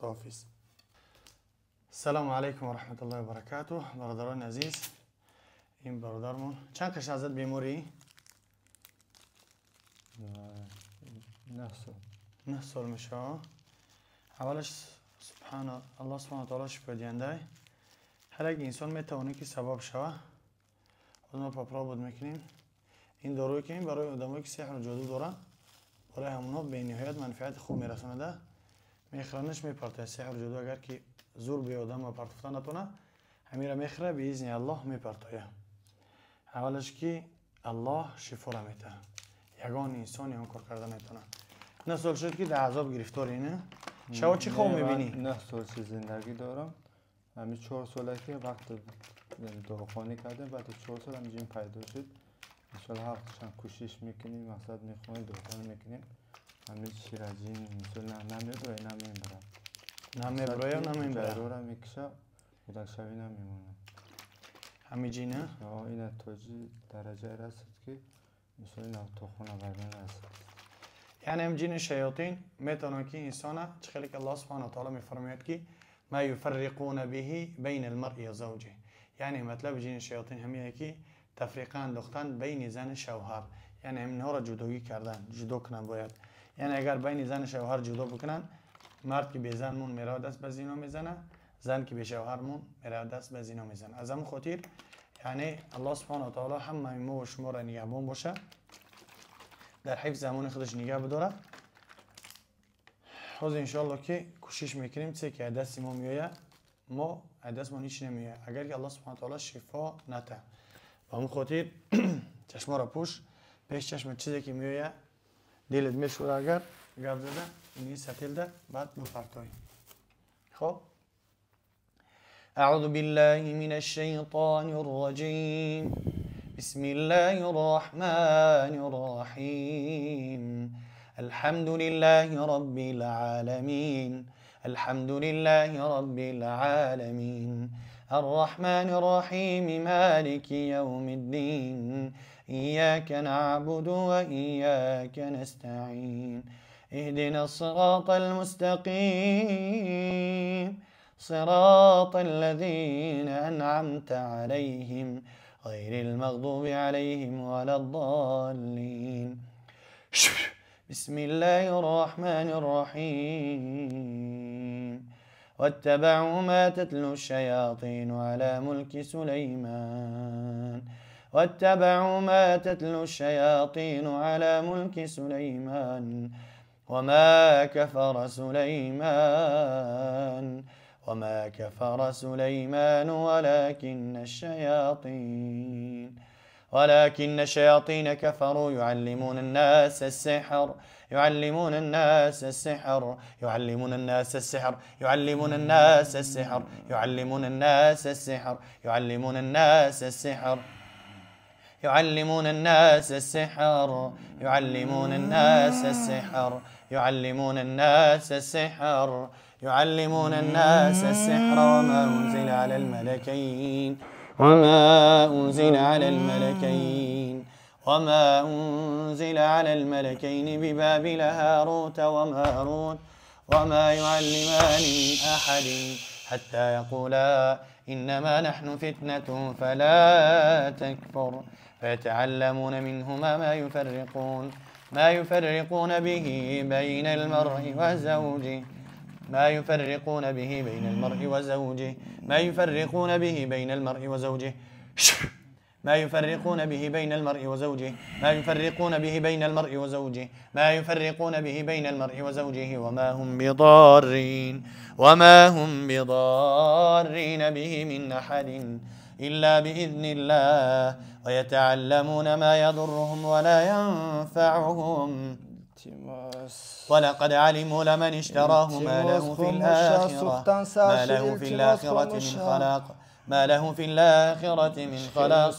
خداحافظ. السلام علیکم و رحمت الله و برکاته. برادران عزیز، این برادرمون چند کش ازت بیماری؟ 9 سال. 9 سال میشه. اولش سبحان الله سبحانه و تعالی شفا دهنده. هر یک انسان میتونه که سبب شوه. از ما پاپرا بود میکنیم. این دارویی که این برای آدمایی که سحر و جادو دارن، برای همونها به نهایت منفعت خوب میرسانده. میخرنش میپرته سحر و جادو، اگر که زور به آدم پرتفتن نتونه، همیره میخره به اذن الله میپرتایه. اولش که الله شفا را میده. یگان انسانی هم کار کرده نتونه. 9 سال شد که در عذاب گرفتاری، نه؟ شما چی خواب میبینی؟ 9 سال چه زندگی دارم. همین 4 ساله که وقت داروخانه کردم، بعد 4 سال همین پیدا شد. مثلا هر چند کوشش میکنیم، مقصد میخونیم، داروخانه میکنیم، همین شیرازی مثلا نمیبره، نمیبره. نمیبره یا نمیبره؟ جرورا میکشه، بودن شوی نمیمونه. همین جینه؟ این تا درجه رسید که مثلا تا خونه بردن رسید. یعنی هم جین شیاطین میتونن که انسانه چه خیلی که الله سبحانه و تعالی میفرماید که ما یفرقون به بین المرء و زوجه. یعنی مطلب جین شیاطین همیه که تفریقه انداختن بین زن شوهر، یعنی همینها را جدایی کردن، جدا کنن باید. یعنی اگر بین زن شوهر جدا بکنن، مرد که به زن مون میره دست به زینا میزنه، زن که به شوهر مون میره دست به زینا میزنه. از همون خاطر یعنی الله سبحانه و تعالی همه ما و شما را نگهبان باشه، در حفظ زمان خودش نگه بداره. باز انشالله که کوشش میکنیم چه که دست ما میآید، ما دست ما هیچ نمیآید اگر که الله سبحانه و تعالی شفا نده. به همون خاطر چشما را پوش، پیش چشم چیزی که میآید دلت میشوره، اگر گپ زده اینی سطل ده بعد بپرتای. خب اعوذ بالله من الشیطان الرجیم، بسم الله الرحمن الرحیم، الحمد لله رب العالمین، الحمد لله رب العالمین، الرحمن الرحیم، مالک یوم الدین، إياك نعبد وإياك نستعين، اهدنا الصراط المستقيم، صراط الذين أنعمت عليهم غير المغضوب عليهم ولا الضالين. بسم الله الرحمن الرحيم. واتبعوا ما تتلو الشياطين على ملك سليمان، واتبعوا ما تتلو الشياطين على ملك سليمان، وما كفر سليمان، وما كفر سليمان ولكن الشياطين كفروا يعلمون الناس السحر، يعلمون الناس السحر، يعلمون الناس السحر، يعلمون الناس السحر، يعلمون الناس السحر، يعلمون الناس السحر، يعلمون الناس السحر، يعلمون الناس السحر، يعلمون الناس السحر، يعلمون الناس السحر، وما أنزل على الملكين، وما أنزل على الملكين، وما أنزل على الملكين ببابل هاروت وماروت، وما يعلمان من أحد حتى يقولا إنما نحن فتنة فلا تكفر، فيتعلمون منهما ما يفرقون به بين المرء وزوجه، ما يفرقون به بين المرء وزوجه، ما يفرقون به بين المرء وزوجه، ما يفرقون به بين المرء وزوجه، ما يفرقون به بين المرء وزوجه، ما يفرقون به بين المرء وزوجه، وما هم بضارين، وما هم بضارين به من أحد إلا بإذن الله، ويتعلمون ما يضرهم ولا ينفعهم، ولقد علموا لمن اشتراه ما له في الآخرة، ما له في الآخرة من خلاق، ما له في الآخرة من خلاق،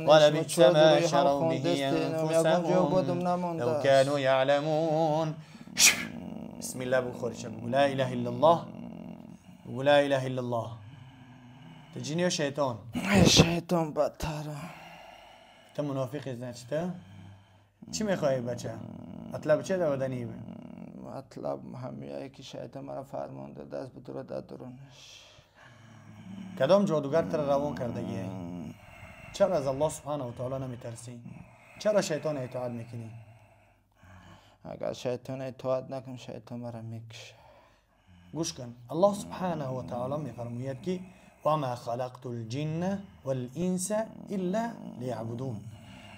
ولبئس ما شروا به أنفسهم لو كانوا يعلمون. بسم الله بخورش، لا إله إلا الله، ولا إله إلا الله. تجيني شيطان؟ شیطان بدتره. تو منافق значит؟ چی میخوای بچه؟ مطلب چه دادنی؟ مطلب همیه که شیطان مرا فرمان داده است بدور در درونش. کدام جادوگر تر روان کردگیه؟ چرا از الله سبحانه و تعالی نمیترسی؟ چرا شیطان اطاعت میکنی؟ اگر شیطان اطاعت نکنم شیطان مرا میکشه. گوش کن، الله سبحانه و تعالی میفرماید که وما خلقت الجن والانس الا لیعبدون.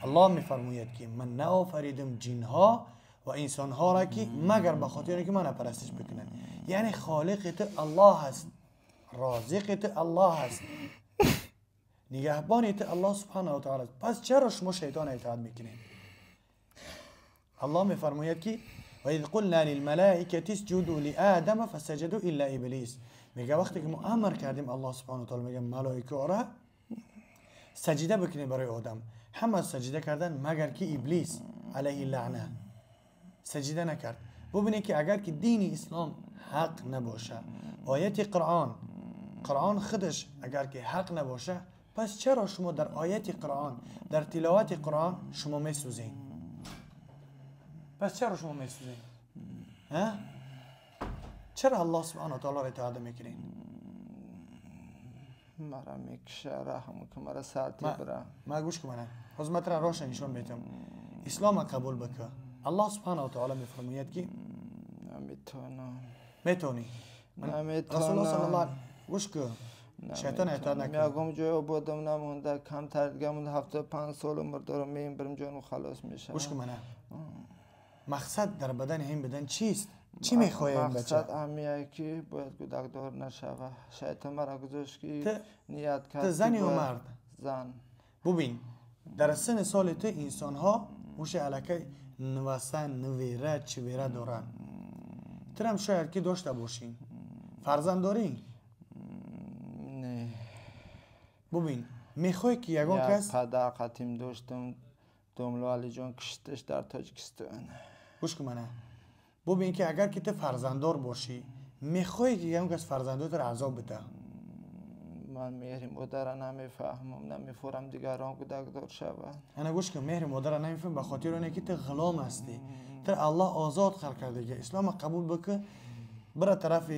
الله میفرماید که من نآفریدم جنها و انسانها را که مگر به خاطر اینکه من پرستش بکنن. یعنی خالق تو الله هست، رازق تو الله هست، نگهبان تو الله سبحانه و تعالی است. پس چرا شما شیطان اطاعت میکنید؟ الله میفرماید که و اذ قلنا للملائکه اسجدوا لآدم فسجدوا الا ابلیس. میگه وقتی که ما امر کردیم الله سبحانه و تعالی میگه ملائکه را سجده بکنید برای آدم، همه سجده کردن مگر که ابلیس علیه لعنه سجده نکرد. ببینید که اگر که دین اسلام حق نباشه، آیت قرآن خودش اگر که حق نباشه، پس چرا شما در آیت قرآن، در تلاوت قرآن شما میسوزین؟ پس چرا شما میسوزین؟ ها؟ چرا الله سبحانه و تعالی را اطاعت میکنین؟ مرا میکشه، رحم کن، مرا سرتی برم. ما گوش کن منه، باز من ترا روشن نشون میتم. اسلام قبول بکن. الله سبحانه و تعالی میفرماید که نمیتونم. میتونی. نمیتونم. رسول الله صلی الله علیه گوش کن. شیطان اطاعت نکن. میگم جای آبادم نمونده، کمتر دیگه مونده، 75 سال عمر دارم، میم برم جانم خلاص میشه. گوش کن منه. مقصد در بدن هم بدن چیست؟ چی میخوای این بچه؟ مقصد همیه که باید کودکدار نشوه. شیطان مرا گذاشت که نیت کرد. تو زنی و مرد؟ زن. ببین در سن سال تو انسان ها موشه علاقه نوسه نویره چویره دارن. تو هم شاید که داشته باشین. فرزند داری؟ نه. ببین میخوای که یگان کس؟ پدر قدیم داشتم، داملا علی جان کشتش در تاجیکستان. گوش کن منه. ببین که اگر که تو فرزنددار باشی، میخوای که یگان کس فرزندات را عذاب بده؟ من مهر مادر نمیفهمم، نمیفهمم دیگران کودکدار شوند. انا گوش کن، مهر مادر نمیفهم به خاطر اینکه تو غلام هستی. تو الله آزاد خلق کرده که اسلام قبول بکن، بره طرف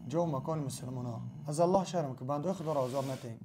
جو مکان مسلمان ها. از الله شرم که بنده خدا را آزار نتین.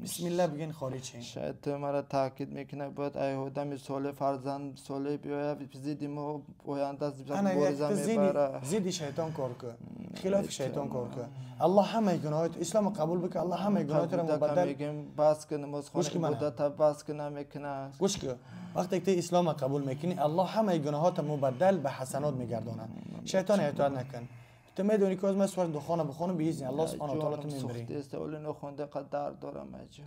بسم الله بگین خارج شین. شاید تو مرا تاکید میکنه باید ای آدم صالح فرزند صالح بیاید زید ما آینده از مبارزه میبره. زیدی شیطان کار کن، خلاف شیطان کار کن. الله همه گناهات اسلام قبول بکن، الله همه گناهات را مبدل. میگم بس که نماز خونه عبادت بس که نمیکنه. گوش کن، وقتی که اسلام قبول میکنی الله همه گناهات مبدل به حسنات میگردونه. شیطان اطاعت نکن. تو میدونی که از من سوار دخانه بخونم به الله سبحانه و تعالی تو میبری. سخت است ولی نخونده قد درد دارم اجا.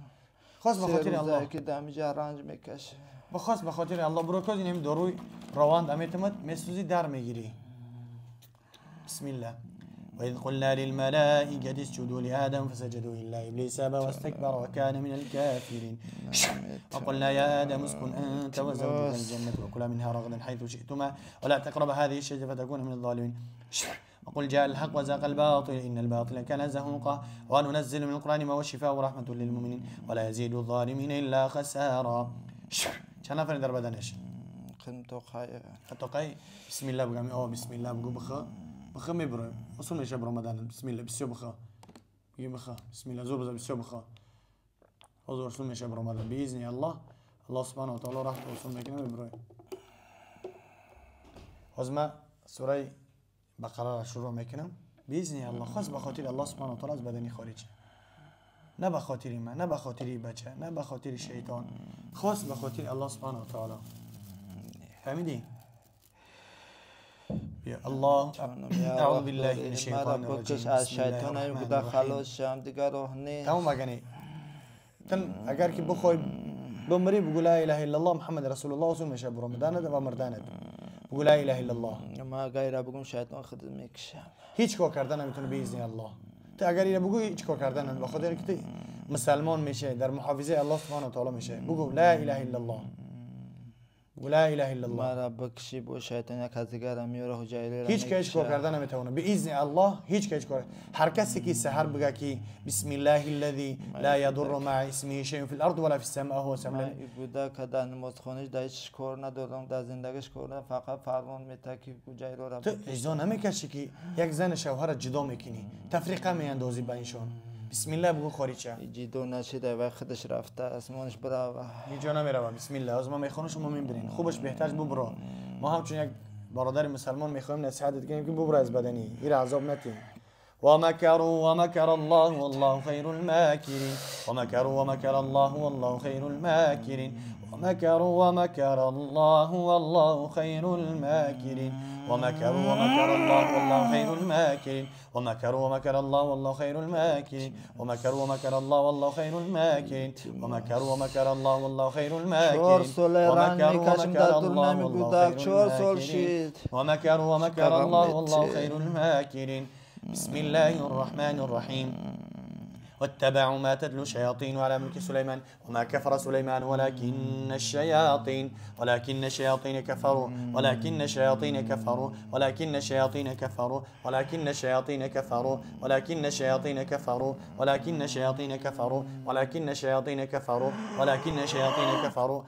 خاص به خاطر الله که دمیجا رنج میکشه. بخاص به خاطر الله برو که اینم داروی روند امیتمت میسوزی در میگیری. بسم الله. وإذ قلنا للملائكة اسجدوا لآدم فسجدوا إلا إبليس أبى واستكبر وكان من الكافرين. وقلنا يا آدم اسكن أنت وزوجك الجنة وكلا منها رغدا حيث شئتما ولا تقربا هذه الشجرة فتكونا من الظالمين. وقل جاء الحق وزاق الباطل إن الباطل كان زهوقا وننزل من القرآن ما هو شفاء ورحمة للمؤمنين ولا يزيد الظالمين إلا خسارا. چند نفر در بدنش؟ توقعی. بسم الله بگم، آه بسم الله بگو بخوا بخوا میبره اصلا میشه برآمدن. بسم الله بسیار بخوا بگی بخوا بسم الله زور بزن بسیار بخوا حضور اصلا میشه برآمدن باذن الله. الله سبحانه و تعالی رحمت اصلا میکنه میبره. از ما سوره بقره را شروع میکنم باذن الله. خاص به خاطر الله سبحانه و تعالی از بدنی خارج، نه به خاطر من، نه به خاطر بچه، نه به خاطر شیطان، خاص به خاطر الله سبحانه و تعالی. فهمیدی؟ بیا الله. اعوذ بالله من الشیطان الرجیم. از شیطان هم خلاص شم دیگر راه نیست. تمام مگنی تن اگر که بخوای بمری بگو لا اله الا الله محمد رسول الله اصول میشه برآمدنت و مردنت. بگو لا اله الا الله. ما غیر بگم شیطان خود میکشم. هیچ کار کردن نمیتونه باذن الله. تو اگر اینو بگو هیچ کار کردن نمیتونه، بخاطر اینکه تو مسلمان میشه، در محافظه الله سبحانه و تعالی میشه. بگو لا اله الا الله. لا اله الا الله. مرا بکشی با شیطان یک از دیگر میاره حجایلی. هیچ که هیچ کار کرده نمیتونه به اذن الله. هیچ که هیچ کار. هر کسی که سحر بگه که بسم الله الذي لا يضر مع اسمه شيء في الارض ولا في السماء هو سمع. بوده که در نماز خانش در هیچ کار ندارم، در زندگیش کار ندارم، فقط فرمان میده که حجایلی را. تو اجازه نمیکشی که یک زن شوهر جدا میکنی، تفریقه میاندازی بینشون. بسم الله بگو خارجه. جدا نشده و خودش رفته اسمانش برا. اینجا نمیره. بسم الله. از ما میخوانم شما میبرین. خوبش بهترش ببرو. ما همچون یک برادر مسلمان میخوایم نصیحت کنیم که ببرو از بدنی. این عذاب نتیم. ومكروا ومكر الله والله خير الماكرين. ومكروا ومكر الله والله خير الماكرين. ومكروا ومكر الله والله خير الماكرين. ومكروا ومكر الله والله خير الماكرين. ومكروا ومكر الله والله خير الماكرين. ومكروا ومكر الله والله خير الماكرين. ومكروا ومكر الله والله خير الماكرين. ومكروا ومكر الله والله خير الماكرين. ومكروا ومكر الله والله خير الماكرين. بسم الله الرحمن الرحيم. واتبعوا ما تتلو الشياطين على ملك سليمان وما كفر سليمان ولكن الشياطين كفروا ولكن الشياطين كفروا ولكن الشياطين كفروا ولكن الشياطين كفروا ولكن الشياطين كفروا ولكن الشياطين كفروا ولكن الشياطين كفروا ولكن الشياطين كفروا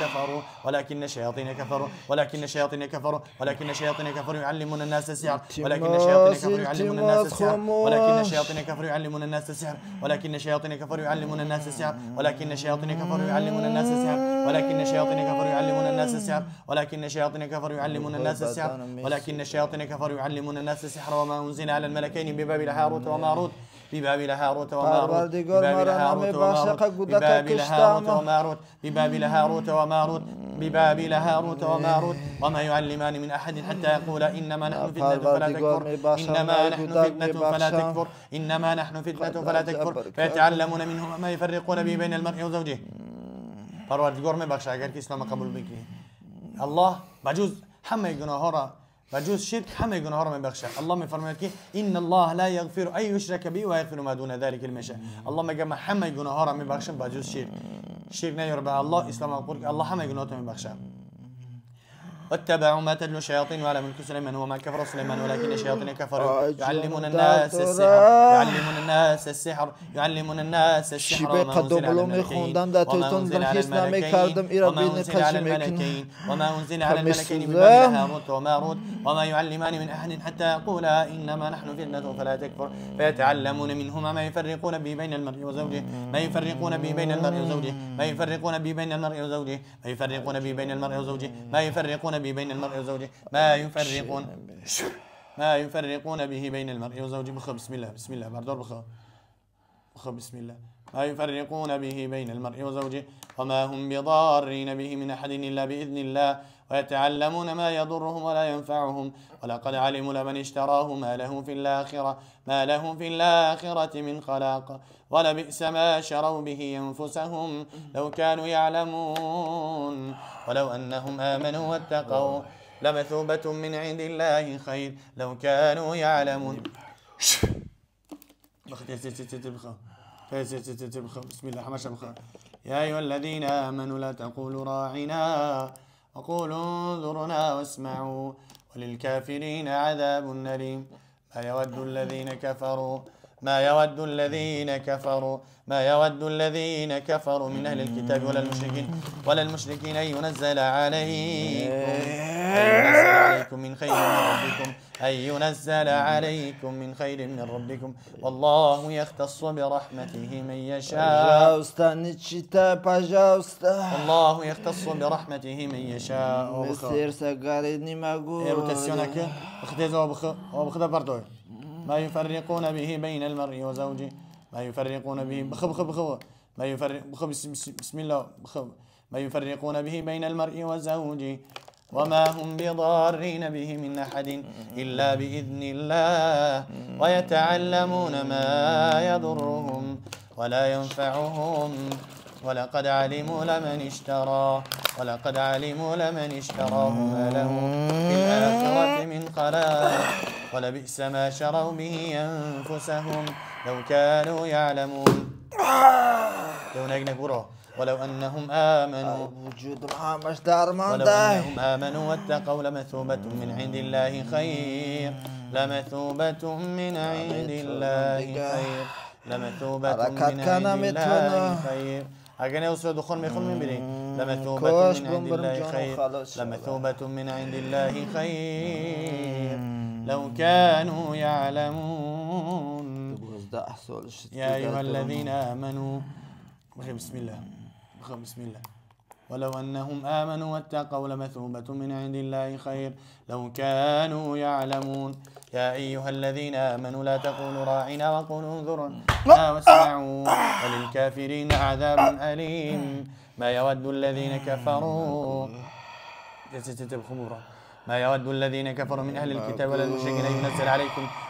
كفروا ولكن الشياطين كفروا ولكن الشياطين كفروا ولكن الشياطين كفروا يعلمون الناس السحر ولكن الشياطين كفروا يعلمون الناس السحر ولكن الشياطين كفروا يعلمون الناس السحر ولكن الشياطين كفروا يعلمون الناس السحر ولكن الشياطين كفروا يعلمون الناس السحر ولكن الشياطين كفروا يعلمون الناس السحر ولكن الشياطين كفروا يعلمون الناس السحر ولكن الشياطين كفروا يعلمون الناس السحر وما أنزل على الملكين ببابل هاروت وماروت ببابل هاروت وماروت ببابل هاروت وماروت ببابل هاروت وماروت ببابل هاروت وماروت ببابل هاروت وماروت وما يعلمان من أحد حتى يقولا إنما نحن فتنة فلا تكفر إنما نحن فتنة فلا تكفر إنما نحن فتنة فلا تكفر فيتعلمون منهما ما يفرقون به بين المرء وزوجه. پروردگار میبخشه اگر که اسلام قبول بکنی. الله بجز همه گناه ها را بجز شرک همه گناه ها را میبخشه. الله میفرماید که ان الله لا یغفر ان یشرک به و یغفر ما دون ذلك لمن یشاء. الله میگه من همه گناه ها را میبخشم بجز شرک. شرک نیاره به الله، اسلام قبول، الله همه گناه ها میبخشه. واتبعوا ما تتلو الشياطين على ملك سليمان وما كفر سليمان ولكن الشياطين كفروا يعلمون الناس السحر يعلمون الناس السحر يعلمون الناس السحر وما أنزل على الملكين وما أنزل على الملكين وما أنزل على الملكين وما أنزل على الملكين ببابل هاروت وماروت وما يعلمان من أحد حتى يقولا إنما نحن فتنة فلا تكفر فيتعلمون منهما ما يفرقون به بين المرء وزوجه ما يفرقون به بين المرء وزوجه ما يفرقون به بين المرء وزوجه ما يفرقون به بين المرء وزوجه ما يفرقون به بين المرء وزوجه ما يفرقون به بين المرء وزوجه. بخ بسم الله بسم الله بردار بخ بخ بسم الله. ما يفرقون به بين المرء وزوجه وما هم بضارين به من أحد إلا بإذن الله ويتعلمون ما يضرهم ولا ينفعهم ولقد علموا لمن اشتراه ما له في الآخرة من خلاق ولبئس ما شروا به أنفسهم لو كانوا يعلمون ولو أنهم آمنوا واتقوا لمثوبة من عند الله خير لو كانوا يعلمون. بسم الله حماشة. يا أيها الذين آمنوا لا تقولوا راعنا وقولوا انظرنا واسمعوا وللكافرين عذاب أليم. ما يود الذين كفروا ما يود الذين كفروا ما يود الذين كفروا من أهل الكتاب ولا المشركين أن ينزل عليكم من خير من ربكم أن ينزل عليكم من خير من ربكم والله يختص برحمته من يشاء. الله يختص برحمته من يشاء. ما يفرقون به بين المرء وزوجه ما يفرقون به بخ بخ بخ ما يفرق بخ بسم الله بخ ما يفرقون به بين المرء وزوجه وما هم بضارين به من أحد إلا بإذن الله ويتعلمون ما يضرهم ولا ينفعهم ولقد علموا لمن اشتراه ولقد علموا لمن اشتراه ما له في الآخرة من خلاق ولبئس ما شروا به أنفسهم لو كانوا يعلمون. ولو أنهم آمنوا ولو أنهم آمنوا واتقوا لمثوبة من عند الله خير لمثوبة من عند الله خير لمثوبة من عند الله خير. اگر نه استاد دخون میخون میبینی لمثوبة من عند الله خير لمثوبة من عند الله خير لو كانوا يعلمون. يا أيها الذين آمنوا بسم الله بسم الله. ولو أنهم آمنوا واتقوا لمثوبة من عند الله خير لو كانوا يعلمون. يا أيها الذين آمنوا لا تقولوا راعنا وقولوا انظرنا واسمعوا وللكافرين عذاب أليم. ما يود الذين كفروا ما يود الذين كفروا من أهل الكتاب ولا المشركين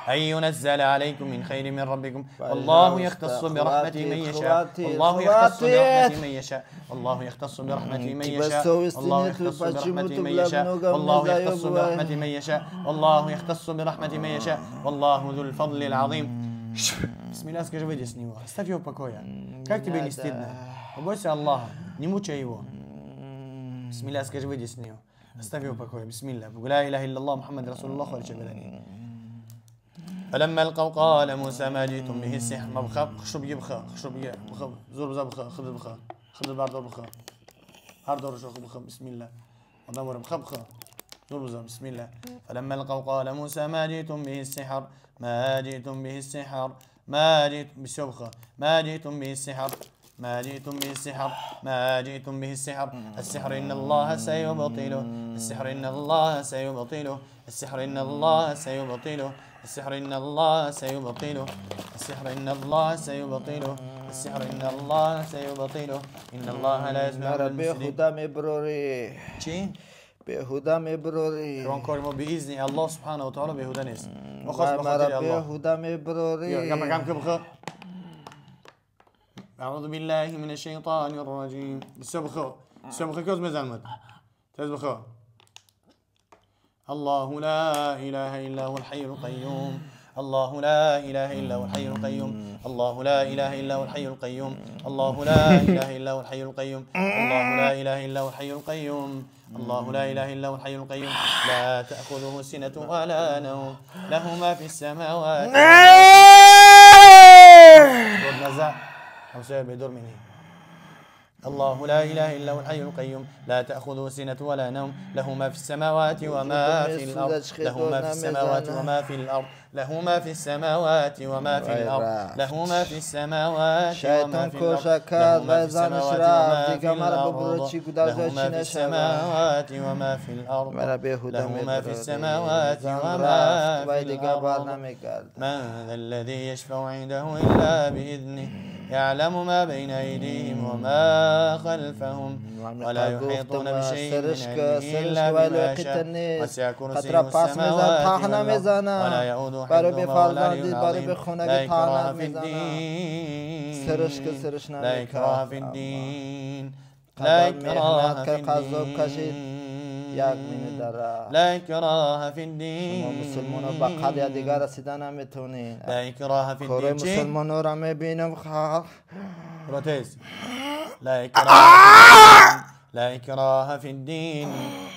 أن ينزل عليكم من خير من ربكم. والله يختص برحمته من يشاء والله يختص برحمته من يشاء والله يختص برحمته من يشاء والله يختص برحمته من يشاء والله يختص برحمته من يشاء والله يختص برحمته من يشاء والله ذو الفضل العظيم. بسم الله, скажи, выйди с него, оставь его в покое. Как тебе не стыдно? Побойся Аллаха, не мучай его. بسم الله, скажи, выйди с него. Оставь его в покое. بسم الله. لا إله إلا الله محمد رسول الله خارج بلدي. فلما ألقوا قال موسى ما جئتم به السحر. ما بخاف خشب يبخا خشب بخاف زور بزا بخا خذ بخا خذ بعد بخا هر دور شو بخا بسم الله ودور بخا بخا زور بزا بسم الله. فلما ألقوا قال موسى ما جئتم به السحر ما جئتم به السحر ما جئتم بسبخة ما جئتم به السحر ما جئتم به السحر ما جئتم به السحر السحر إن الله سيبطله السحر إن الله سيبطله السحر إن الله سيبطله السحر إن الله سيبطله السحر إن الله سيبطله السحر إن الله سيبطله إن الله لا يسمع المسلمين. چی؟ بهوده میبراری. روان کار ما بإذن الله سبحانه وتعالى بهوده نیست. ما خواست بخاطر الله. بهوده میبراری. کم کم که بخو. أعوذ بالله من الشيطان الرجيم. بسم بخو. بسم بخو كوز مزنمت. تز بخو. الله لا إله إلا هو الحي القيوم. الله لا إله إلا هو الحي القيوم. الله لا إله إلا هو الحي القيوم. الله لا إله إلا هو الحي القيوم. الله لا إله إلا هو الحي القيوم. الله لا إله إلا هو الحي القيوم. لا تأخذه سنة ولا نوم. له ما في السماوات. بدور مني. الله لا إله إلا هو الحي القيوم لا تأخذه سنة ولا نوم له ما في السماوات وما في الأرض له ما في السماوات وما في الأرض له ما في السماوات وما في الأرض له ما في السماوات وما في الأرض له ما في السماوات وما في الأرض له ما في السماوات وما في الأرض له ما في السماوات وما في الأرض. من ذا الذي يشفع عنده إلا بإذنه يعلم ما بين أيديهم وما خلفهم ولا يحيطون بشيء من علمه إلا بما شاء. وسع كرسيه السماوات والأرض ولا يؤوده حفظهما ولا العلي العظيم. لا إكراه في الدين لا إكراه في الدين لا إكراه في الدين لا إكراه في الدين. مسلمان با قدر دیگر رسیدن نمیتونین. لا إكراه في الدين. مسلمان را میبینم. روتيز. لا إكراه لا إكراه في الدين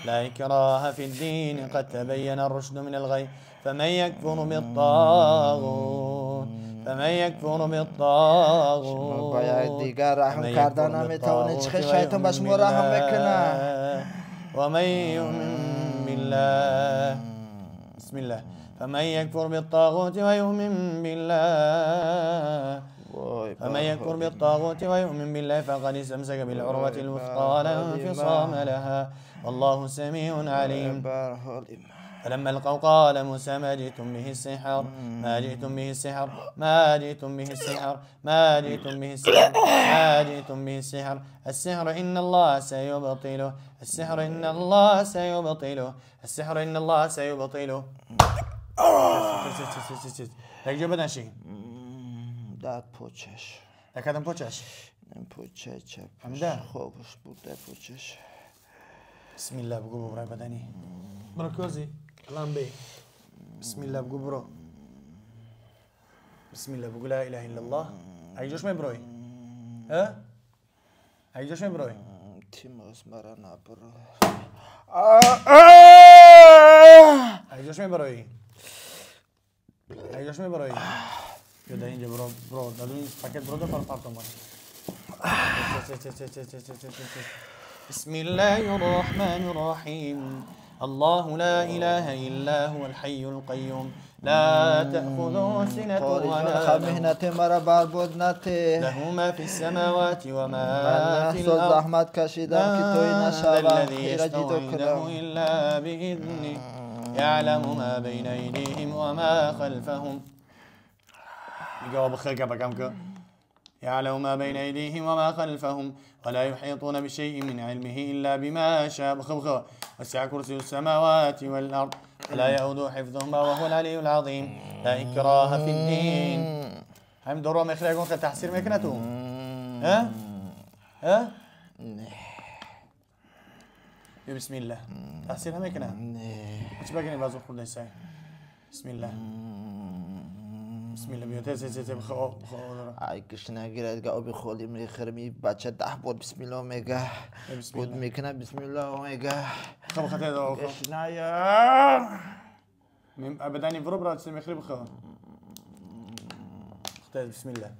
لا إكراه في الدين قد تبين الرشد من الغي فمن يكفر بالطاغوت فمن يكفر بالطاغوت باید دیگر رحم کردن نمیتونین. چه شیطان به شما رحم میکنه. ومن يؤمن بالله بسم الله فمن يكفر بالطاغوت ويؤمن بالله فمن يكفر بالطاغوت ويؤمن بالله فقد استمسك بالعروة الوثقى لا انفصام لها والله سميع عليم. فلما ألقوا قال موسى ما جئتم به السحر ما جئتم به السحر ما جئتم به السحر ما جئتم به السحر ما جئتم به السحر السحر إن الله سيبطله السحر إن الله سيبطله السحر إن الله سيبطله. لك جبنا شيء داد پوچش لك پوچش پوچش خوبش بوده پوچش. بسم الله بقول برای بدنی مركزي لامبي. بسم الله بقول برو. بسم الله بقول لا إله إلا الله. أي جوش ما بروي ها اینجاش میبروی تیموس مرا نبرو اینجاش میبروی اینجاش میبروی یا در اینجا برو برو در این پاکت برو در پارتون بسم الله الرحمن الرحیم الله لا إله إلا هو الحي القيوم لا تأخذه سنة ولا نوم له ما في السماوات وما في الأرض من ذا الذي يشفع عنده إلا بإذنه يعلم ما بين أيديهم وما خلفهم يعلم ما بين أيديهم وما خلفهم ولا يحيطون بشيء من علمه إلا بما شاء وسع كرسي السماوات والأرض ولا يؤوده حفظهما وهو العلي العظيم لا إكراه في الدين هم درو مخليكم تحسير مكنتو ها ها بسم الله تحسير مكنه ايش باقي بازو خذ بسم الله بسم الله بیوته سه سه بخو بخو ای کشنگیر ادگا آبی خالی میخرمی بچه 10 بار بسم الله میگه بود میکنه بسم الله میگه خب خطر دو کشنایا ابدا برو برا میخری بخو بسم الله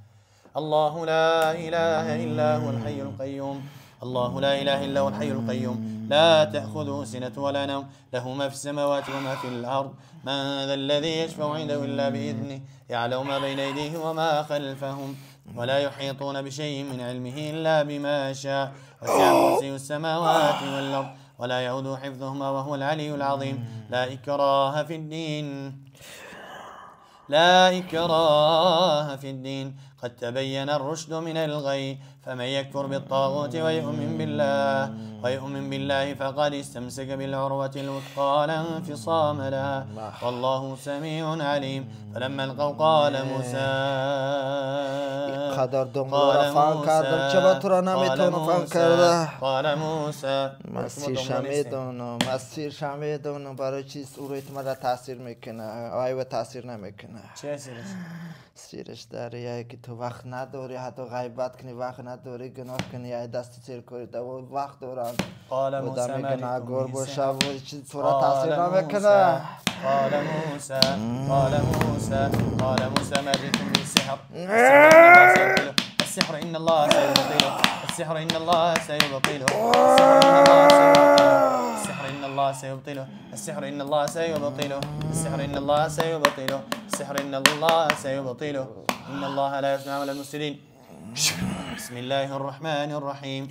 الله لا اله الا هو الحي القيوم الله لا إله إلا هو الحي القيوم لا تأخذه سنة ولا نوم له ما في السماوات وما في الأرض من ذا الذي يشفع عنده إلا بإذنه يعلم ما بين أيديهم وما خلفهم ولا يحيطون بشيء من علمه إلا بما شاء وسع كرسيه السماوات والأرض ولا يؤوده حفظهما وهو العلي العظيم لا إكراه في الدين لا إكراه في الدين قد تبين الرشد من الغي فمن يكفر بالطاغوت ويؤمن بالله فقد استمسك بالعروة الوثقى لا انفصام لها والله سميع عليم فلما القوا قال موسى قال موسى مسیر شمیدونم برای چیز او رو تاثیر میکنه آیا تاثیر نمیکنه سیرش داری که تو وقت نداری حتی غیبت کنی وقت نداری گناه کنی ای دست سیر کنی تو وقت دارن قال موسى گناهگار باشه و چیز صورت تاثیر نمیکنه قال موسى قال موسى قال موسى ما جئتم به السحر السحر إن الله سيبطله السحر إن الله سيبطله السحر إن الله سيبطله السحر إن الله سيبطله السحر إن الله سيبطله السحر إن الله سيبطله إن الله لا يصنع عمل المفسدين بسم الله الرحمن الرحيم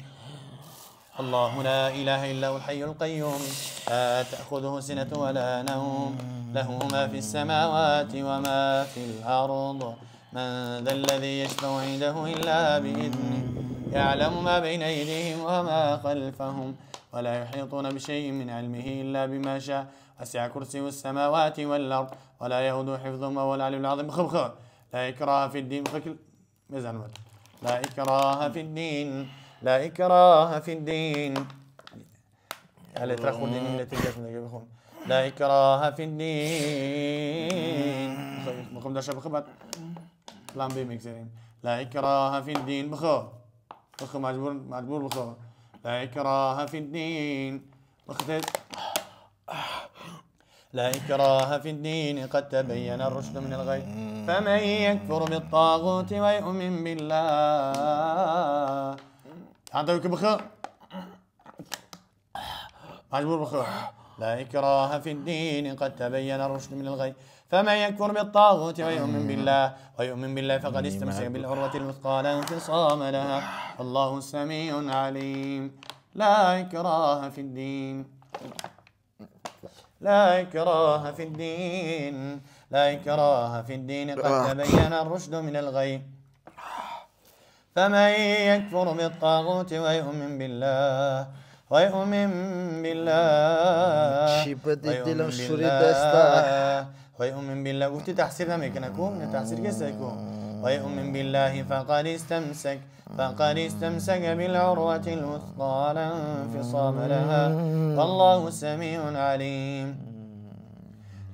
الله لا إله إلا هو الحي القيوم لا تأخذه سنة ولا نوم له ما في السماوات وما في الأرض من ذا الذي يشفع عنده إلا بإذنه يعلم ما بين أيديهم وما خلفهم ولا يحيطون بشيء من علمه إلا بما شاء وسع كرسيه السماوات والأرض ولا يؤوده حفظهما وهو العلي العظيم خب لا إكراه في الدين لا إكراه في الدين لا إكراه في الدين لا إكراه في الدين لا إكراه في الدين بخو بخو مجبور مجبور بخو لا إكراه في الدين لا إكراه في الدين قد تبين الرشد من الغي فمن يكفر بالطاغوت ويؤمن بالله عندك بخو مجبور بخو لا إكراه في الدين قد تبين الرشد من الغي فمن يكفر بالطاغوت ويؤمن بالله فقد استمسك بالعروة الوثقى لا انفصام لها الله سميع عليم لا إكراه في الدين لا إكراه في الدين لا إكراه في الدين قد تبين الرشد من الغي فمن يكفر بالطاغوت ويؤمن بالله ويؤمن بالله گفتی تحصیل نمیکنه کو نه تحصیل کسی کو ويؤمن بالله فقد استمسك بالعروة الوثقى لا انفصام لها والله سميع عليم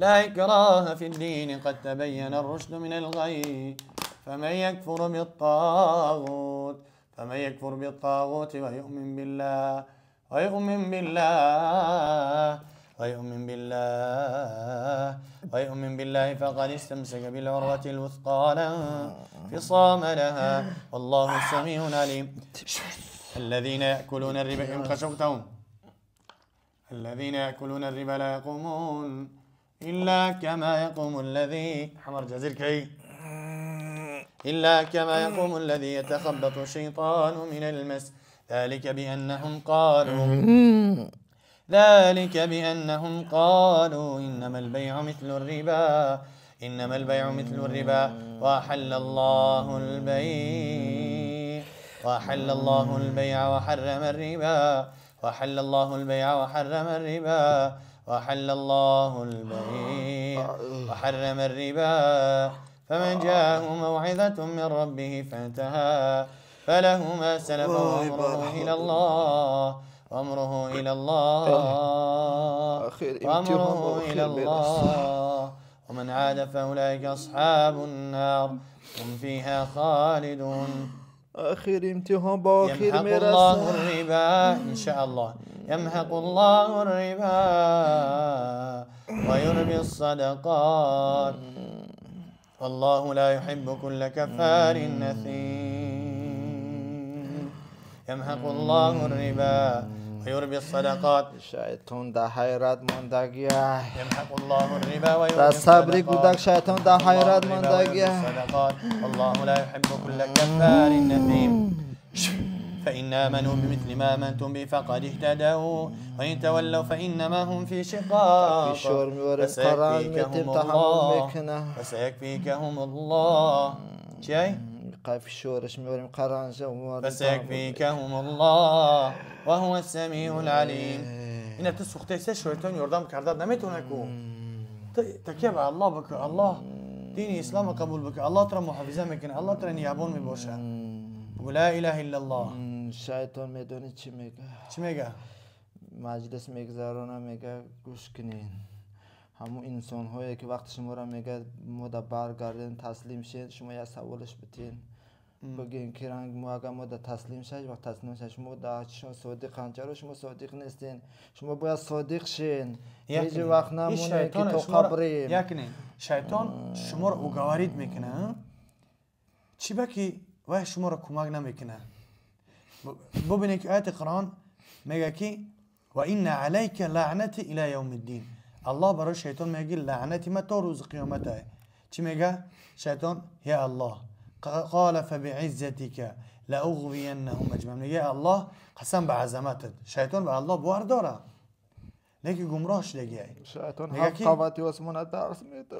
لا إكراه في الدين قد تبين الرشد من الغي فمن يكفر فمن يكفر بالطاغوت ويؤمن بالله ويؤمن بالله ويؤمن بالله ويؤمن بالله فقد استمسك بالعروة الوثقى لا انفصام لها والله سميع عليم. الذين يأكلون الربا إن خشوتهم الذين يأكلون الربا لا يقومون إلا كما يقوم الذي حمر جزير كي إلا كما يقوم الذي يتخبط الشيطان من المس ذلك بأنهم قالوا ذلك بأنهم قالوا إنما البيع مثل الربا إنما البيع مثل الربا وأحل الله البيع وأحل الله البيع وحرم الربا وأحل الله البيع وحرم الربا وأحل الله البيع وحرم الربا فمن جاءه موعظة من ربه فانتهى فله ما سلف وأمره إلى الله وأمره إلى الله وأمره إلى الله ومن عاد فأولئك أصحاب النار هم فيها خالدون. آخر امتحان با آخر يمحق الله الربا إن شاء الله يمحق الله الربا ويربي الصدقات والله لا يحب كل كفار نثيم. يمحق الله الربا ويربي الصدقات. شیطان در حیرت ماندگی. يمحق الله الربا ويربي در صبر الصدقات کودک شیطان در حیرت الله الربا ويربي ماندگی. الصدقات والله لا يحب كل كفار نثيم. فإن آمنوا بمثل ما آمنتم به فقد اهتدوا وإن تولوا فإنما هم في شقاق فشار میبریم قرار میتیم فسيكفيكهم تحمل الله میکنه. فسيكفيكهم الله شيء فشارش میبریم قرار فسيكفيكهم الله وهو السميع العليم. اینا تو سوخته سه شیطان یاردم کرده نمیتونه کو تکیه به الله بکن، الله دین اسلام قبول بکن، الله ترا محافظه میکنه، الله ترا نگهبان میباشه. بگو لا اله الا الله. شیطان میدونی چی میگه؟ چی میگه؟ مجلس میگذرانه میگه گوش کنین همون انسان هایی که وقت شما را میگه ما در برگردین تسلیم شین، شما یه سوالش بتین بگین که رنگ ما اگر ما در تسلیم شد وقت تسلیم شد شما در شما صادق چرا شما صادق نیستین، شما باید صادق شین، هیچ وقت نمونه که تو قبریم. یکنی شیطان شما را اوگوارید میکنه چی بکی وای شما را کمک نمیکنه. ببینید که آیت قرآن میگه که و این علیک لعنتی الی یوم الدین. الله برای شیطان میگه لعنتی ما تا روز قیامته. چی میگه شیطان؟ یا الله قال فبعزتك لأغوینهم اجمعین. میگه الله قسم به عظمتت. شیطان به الله باور داره لیکن گمراه شده. شیطان هفت قوتی آسمان درس میده.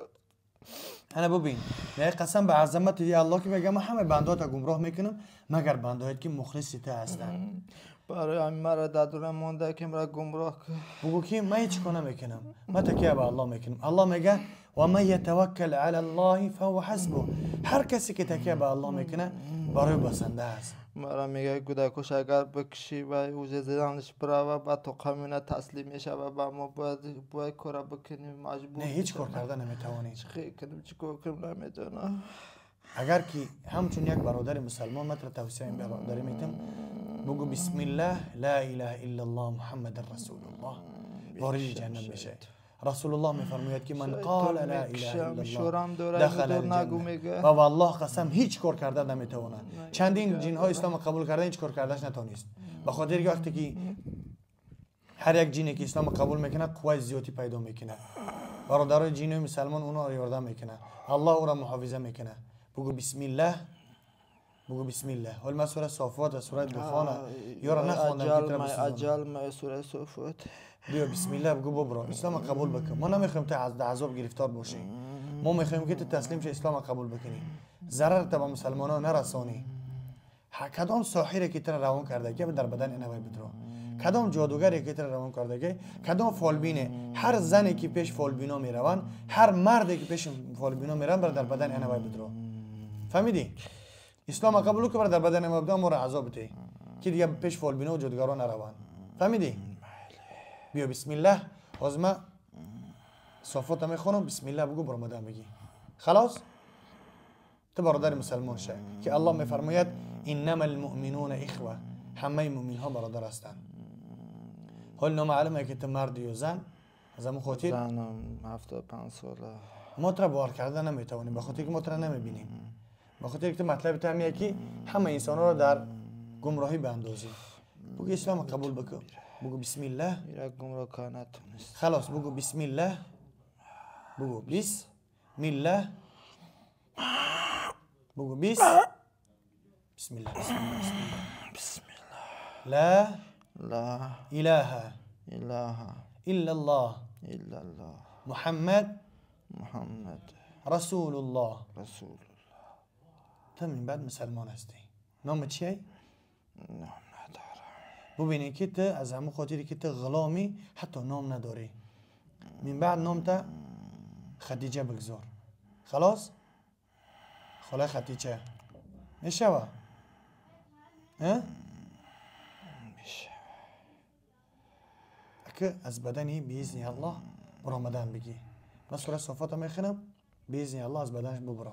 انا ببین میگه قسم به عظمت یا الله که میگه من همه بندهات گمراه میکنم مگر بندهات که مخلص تو هستن. برای همین مرا در مونده که مرا گمراه کن. بگو که من هیچ کار نمیکنم، من تکیه به الله میکنم. الله میگه و من یتوکل علی الله فهو حسبه. هر کسی که تکیه به الله میکنه برای بسنده است. مرا میگه کودکش اگر بکشی و اوج زدنش براوه بعد تو قمینه تسلیم میشه و ما باید کار بکنیم مجبور. نه هیچ کار کرده نمیتوانی. چی کنیم چی کار کنیم نمیدونم. اگر که همچون یک برادر مسلمان من تر توصیه برادری میتم بگو بسم الله لا اله الا الله محمد رسول الله وارد جهنم میشه. رسول الله میفرماید که من قال لا اله الا الله دخل الجنه. و والله قسم هیچ کار کرده نمیتونه. چندین جن های اسلام قبول کرده هیچ کار کردش نتونست. به خاطر که وقتی که هر یک جنی که اسلام قبول میکنه قوای زیادی پیدا میکنه. برادرای جن مسلمان اونا رو یاردم میکنه. الله او را محافظه میکنه. بگو بسم الله، بگو بسم الله. حال من سوره صافات و سوره دخان یارا نخوندم که ترا بسوزونم. عجل ما سوره صافات. بیا بسم الله بگو ببرو اسلام قبول بکن. ما نمیخوایم تو از عذاب گرفتار باشی. ما میخوایم که تو تسلیم شی اسلام قبول بکنی. ضرر تا به مسلمانان نرسانی. کدام ساحری که ترا روان کرده که در بدن اینا باید بدرو. کدام جادوگری که ترا روان کرده که کدام فالبینه. هر زنی که پیش فالبینا میروند، هر مردی که پیش فالبینا میرن بر در بدن اینا باید بدرو. فهمیدی؟ اسلام قبول که بر در بدن ما بدم را عذاب بده که دیگه پیش فالبینا و جادوگران نروند. فهمیدی؟ بیا بسم الله. باز ما صفات میخونم بسم الله بگو برآمدن بگی. خلاص؟ تو برادر مسلمان شه که الله میفرماید انما المؤمنون اخوه، همه مؤمن ها برادر هستند. حال نامعلومه که تو مرد یا زن، از همون خاطر زنم 75 ساله. ما تو را باور کرده نمیتوانیم، به خاطر که ما تو را نمیبینیم، به خاطر که مطلب تو همیه که همه انسان ها را در گمراهی باندازی. بگو اسلام قبول بکن، بگو بسم الله. میره گمراه کار نتونست. خلاص بگو بسم الله، بگو بسم الله، بگو بسم الله، بسم الله، بسم الله، بسم الله. لا لا اله اله الا الله الا الله محمد محمد رسول الله رسول الله. تو من بعد مسلمان هستی. نام چیه؟ نام ندارم. ببینی که تو از همون خاطری که تو غلامی حتی نام نداری. من بعد نام تا خدیجه بگذار. خلاص؟ خاله خدیجه میشه ها؟ میشه. اگه از بدنی باذن الله برآمدن بگی. من سوره صافات میخونم، باذن الله از بدنش ببرا.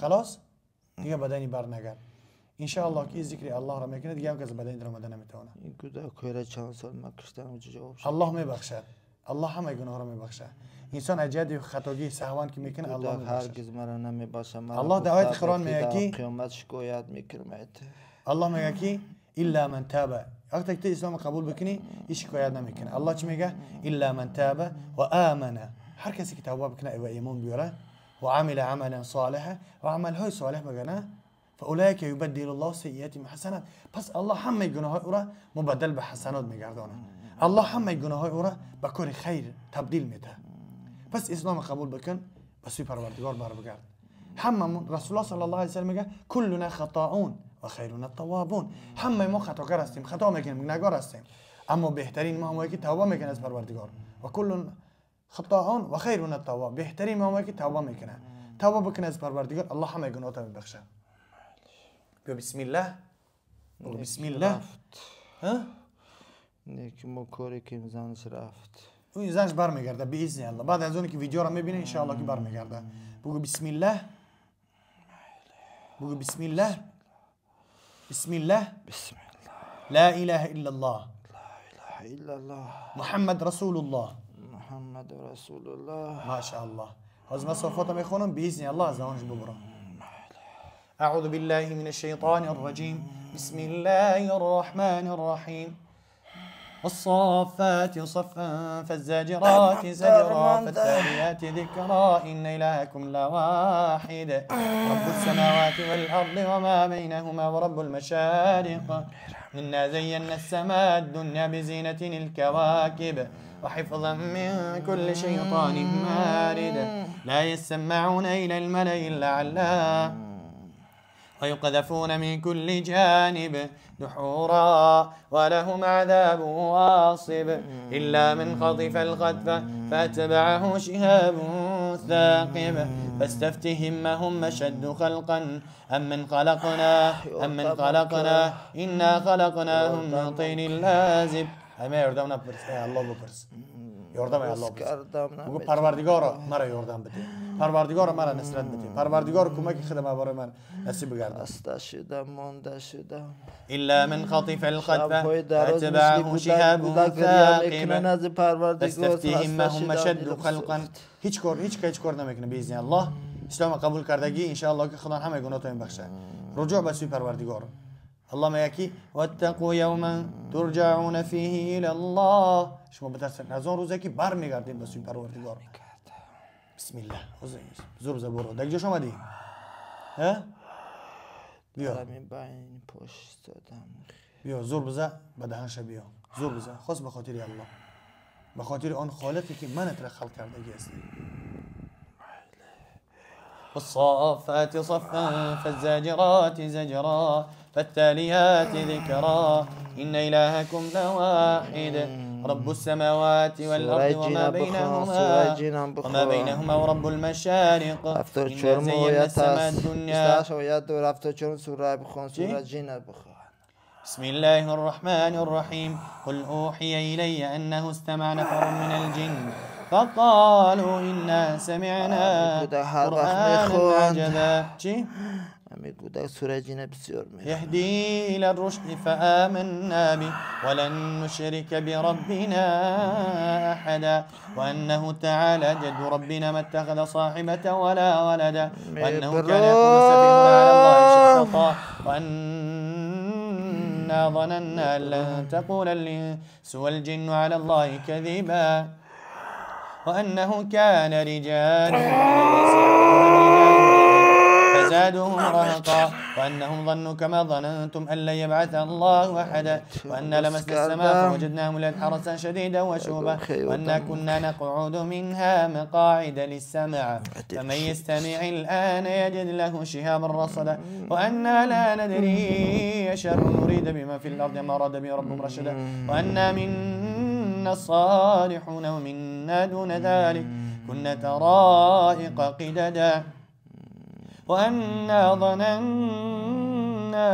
خلاص؟ دیگه بدنی بر نگرد. ان شاء الله که ذکر الله را میکنه دیگه هم که از بدنی در آمدن نمیتونه. این کودک چند سال ما کشتم جواب شد. الله میبخشد. الله همه گناه را میبخشد. انسان اجاد خطاگی سهوان که میکنه الله میبخشد. هرگز مرا نمیبخشد. الله در آیت قرآن میگه که قیامت شکایت میکنه. الله میگه که الا من تاب. وقتی که اسلام قبول بکنی هیچ شکایت نمیکنه. الله چی میگه؟ الا من تاب و آمن. هر کسی که توبه بکنه و ایمان بیاره و عمل عملا صالحا و عمل های صالح بکنه فاولئک یبدل الله سیئاتهم حسنات. پس الله همه گناه های او را مبدل به حسنات میگردانه. الله همه گناه های او را به کار خیر تبدیل میده. پس اسلام قبول بکن، به سوی پروردگار بر بگرد. هممون رسول الله صلی الله علیه و سلم میگه کلنا خطاؤون و خیرنا التوابون. همه ما خطاکار هستیم، خطا میکنیم، گناهکار هستیم، اما بهترین ما همایی که توبه میکنه از پروردگار. و کل خطاؤون و خیرنا التواب. بهترین ما همایی که توبه میکنه. توبه بکنه از پروردگار، الله همه گناهات میبخشه. بیا بسم الله، بگو بسم الله. ها؟ نیکی ما کاری که زنش رفت. اون زنش برمیگرده باذن الله. بعد از اون که ویدیو را میبینه ان شاء الله که برمیگرده. بگو بسم الله، بگو بسم الله، بسم الله، بسم الله. لا اله الا الله، لا اله الا الله، محمد رسول الله، محمد رسول الله. ما شاء الله. از ما صفات میخونم باذن الله از زبانش ببرم. اعوذ بالله من الشیطان الرجیم. بسم الله الرحمن الرحیم. والصافات صفا فالزاجرات زجرا فالتاليات ذكرا إن إلهكم لواحد رب السماوات والأرض وما بينهما ورب المشارق. إنا زينا السماء الدنيا بزينة الكواكب وحفظا من كل شيطان مارد. لا يسمعون إلى الملأ الأعلى ويقذفون من كل جانب دحورا ولهم عذاب واصب إلا من خطف الخطفة فأتبعه شهاب ثاقب. فاستفتهم ما هم أشد خلقا أم من خلقنا أم من خلقنا إنا خلقناهم من طين لازب. همه یاردم نپرس، ای الله بپرس. یاردم ای الله بپرس. بگو پروردگارا مرا یاردم بده، پروردگارا مرا نصرت بده، پروردگار کمک خدمه برای من نصیب بگرده. خسته شدم، مانده شدم. الا من خطف الخطفه فاتبعه شهاب ثاقب فاستفتهم ما هم اشد خلقا. هیچ کار هیچ کار نمیکنه باذن الله. اسلام قبول کردگی ان شاء الله که خدا همه گناهاتو میبخشه. رجوع به سوی پروردگار. الله میگه که واتقوا یوما ترجعون فیه الی الله. شما بترسید از اون روزی که برمیگردید به سوی پروردگار. بسم الله. زور زبر برو. دیگه جوش اومدی؟ ها؟ بیا. بیا زور بزن به دهنش بیا. زور بزن. خاص به خاطر الله. به خاطر آن خالقی که منت را خلق کردگی هستی. والصافات صفا فالزاجرات زجرا فالتاليات ذكرا إن إلهكم لواحد رب السماوات والأرض وما بينهما وما بينهما ورب المشارق. إنا زينا السماء الدنيا. بسم الله الرحمن الرحيم. قل أوحي إلي أنه استمع نفر من الجن فقالوا إنا سمعنا قرآنا عجبا. چی؟ ами кӯдак сураи ҷина бисёр мехонад. يهدي إلى الرشد فآمنا به ولن نشرك بربنا أحدا وأنه تعالى جد ربنا ما اتخذ صاحبة ولا ولدا وأنه كان يقول سفيهنا على الله شططا وأنا ظننا أن لن تقول الإنس والجن على الله كذبا وأنه كان رجال من الإنس فزادوهم رهقا وأنهم ظنوا كما ظننتم أن لن يبعث الله أحدا وأنا لمسنا السماء فوجدناها ملئت حرسا شديدا وشوبا وأنا كنا نقعد منها مقاعد للسمع فمن يستمع الآن يجد له شهابا رصدا وأنا لا ندري أشر نريد بما في الأرض ما أراد به ربهم رشدا وأنا منا الصالحون ومنا دون ذلك كنا طرائق قددا وأنا ظننا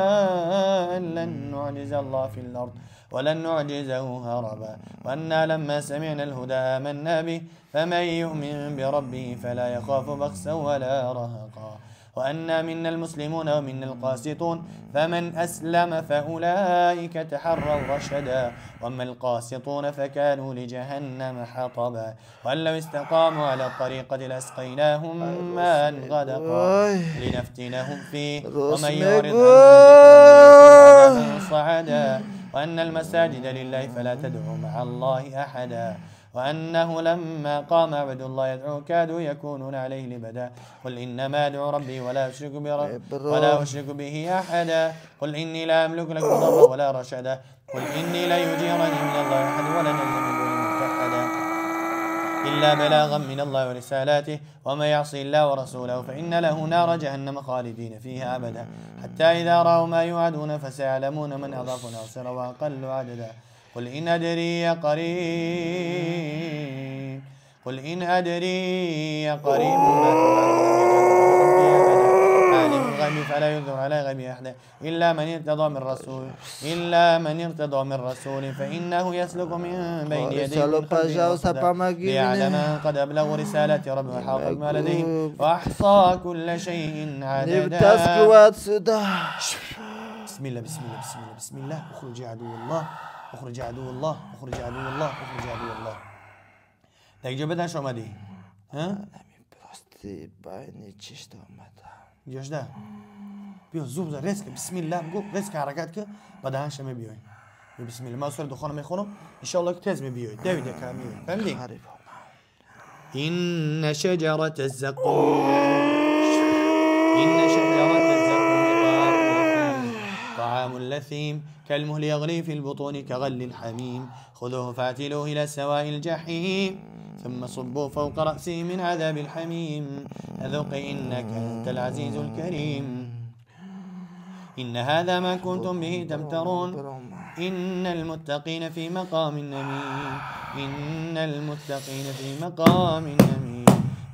أن لن نعجز الله في الأرض ولن نعجزه هربا وأنا لما سمعنا الهدى آمنا به فمن يؤمن بربه فلا يخاف بخسا ولا رهقا وأنا منا المسلمون ومنا القاسطون فمن أسلم فأولئك تحروا رشدا وأما القاسطون فكانوا لجهنم حطبا وأن لو استقاموا على الطريقة لأسقيناهم ماء غدقا لنفتنهم فيه ومن يعرض عن ذكر ربه صعدا وأن المساجد لله فلا تدعوا مع الله أحدا وأنه لما قام عبد الله يدعو كادوا يكونون عليه لبدا قل إنما أدعو ربي ولا أشرك به أحدا قل إني لا أملك لكم ضرا ولا رشدا قل إني لا يجيرني من الله أحد ولا أجد من دونه ملتحدا إلا بلاغا من الله ورسالاته ومن يعص الله ورسوله فإن له نار جهنم خالدين فيها أبدا حتى إذا رأوا ما يوعدون فسيعلمون من أضعف ناصرا وأقل عددا قل إن أدري قريب قل إن أدري قريب ما توعدون عالم الغيب فلا يظهر على غيبه أحدا إلا من ارتضى من رسول إلا من ارتضى من رسول فإنه يسلك من بين يديه ومن خلفه ليعلم أن قد أبلغوا رسالات ربهم وحاط بما لديهم وأحصى كل شيء عددا. بسم الله بسم الله بسم الله بسم الله اخرج يا عدو الله اخرج عدو الله اخرج عدو الله اخرج عدو الله. در اینجا بدنش آمدی؟ ها؟ راستی بین چشت آمدم. جاشده بیا زود رزق بسم الله بگو رزق حرکت که با دهنش میبیای. بسم الله من سوره دخان میخونم ان شاء الله که تز میبیای. دویده که میای. فهمیدی؟ إن شجرة الزقوم إن شجرة الزقوم طعام لثيم كالمهل يغلي في البطون كغلي الحميم خذوه فاعتلوه إلى سواء الجحيم ثم صبوا فوق رأسه من عذاب الحميم ذق إنك أنت العزيز الكريم إن هذا ما كنتم به تمترون إن المتقين في مقام أمين إن المتقين في مقام أمين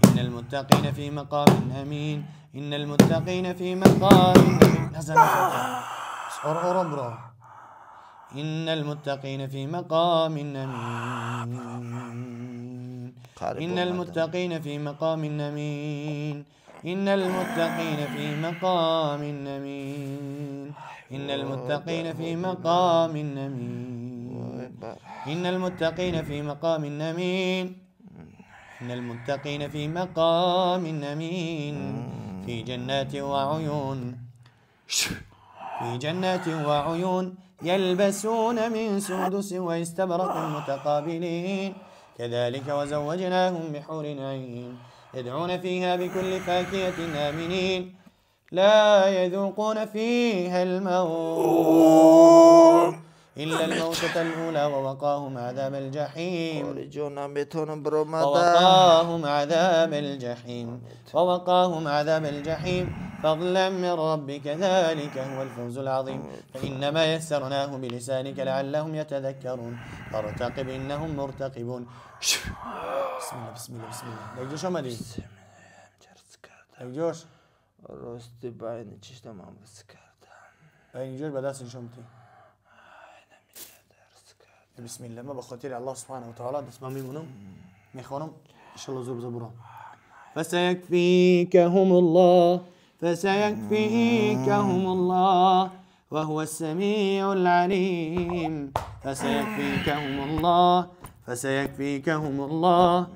إن المتقين في مقام أمين إن المتقين في مقام أمين. نزل إن المتقين في مقام أمين إن المتقين في مقام أمين إن المتقين في مقام أمين إن المتقين في مقام أمين إن المتقين في مقام أمين إن المتقين في مقام أمين في جنات وعيون في جنات وعيون يلبسون من سندس واستبرق متقابلين كذلك وزوجناهم بحور عين يدعون فيها بكل فاكهة آمنين لا يذوقون فيها الموت إلا الموتة الأولى ووقاهم عذاب الجحيم ووقاهم عذاب الجحيم ووقاهم عذاب الجحيم فضلا من ربك ذلك هو الفوز العظيم فإنما يسرناه بلسانك لعلهم يتذكرون فارتقب إنهم مرتقبون. بسم الله بسم الله بسم الله. دقیقه آمدی؟ دقیقه راستی باید چشتم هم بس کردم. اینجا به دست شما. بسم الله ما بخاطر الله سبحانه وتعالى دست من میمونم میخوانم ان شاء الله زور بزبرم. فسيكفيكهم الله فسيكفيكهم الله وهو السميع العليم. فسيكفيكهم الله فسيكفيكهم الله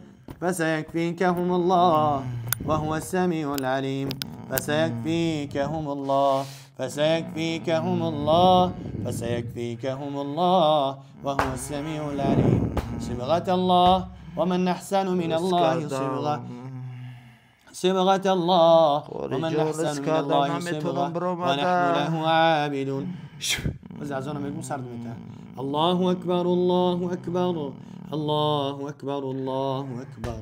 فسيكفيكهم الله وهو السميع العليم. فسيكفيكهم الله فسيكفيكهم الله فسيكفيكهم الله وهو السميع العليم. صبغة الله ومن أحسن من الله صبغة. صبغة الله ومن أحسن من الله صبغة ونحن له عابدون. الله أكبر الله أكبر الله أكبر الله أكبر.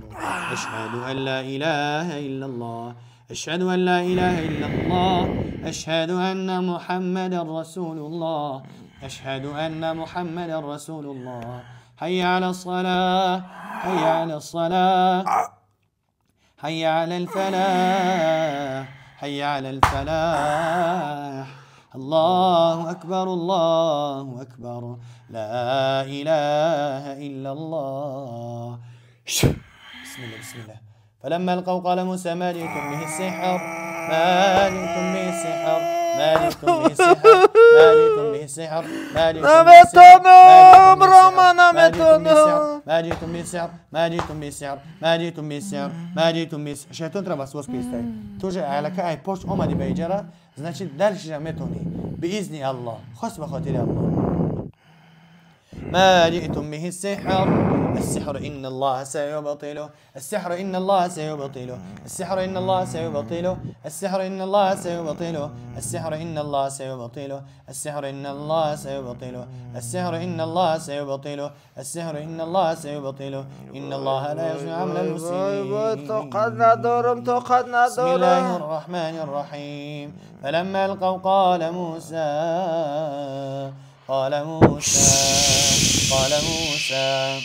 أشهد أن لا إله إلا الله أشهد أن لا إله إلا الله أشهد أن محمدا رسول الله أشهد أن محمدا رسول الله. حي على الصلاة حي على الصلاة حي على الفلاح حي على الفلاح. الله أكبر الله أكبر لا إله إلا الله. بسم الله بسم الله. فلما ألقوا قال موسى ما جئتم به السحر ما جئتم به السحر ما جئتم به السحر ما جئتم به السحر ما جئتم به السحر ما جئتم به السحر ما جئتم به السحر ما جئتم به السحر ما جئتم به السحر. شیطان ترى وسواس پیسته توجه على كأي پشت اومدی به اجاره значит дальше метони بإذن الله خاص بخاطر الله. ما جئتم به السحر السحر إن الله سيبطله السحر إن الله سيبطله السحر إن الله سيبطله السحر إن الله سيبطله السحر إن الله سيبطله السحر إن الله سيبطله السحر إن الله سيبطله السحر إن الله سيبطله إن الله لا يصلح عمل المسلمين. بسم الله الرحمن الرحيم. فلما ألقوا قال موسى قال موسى قال موسى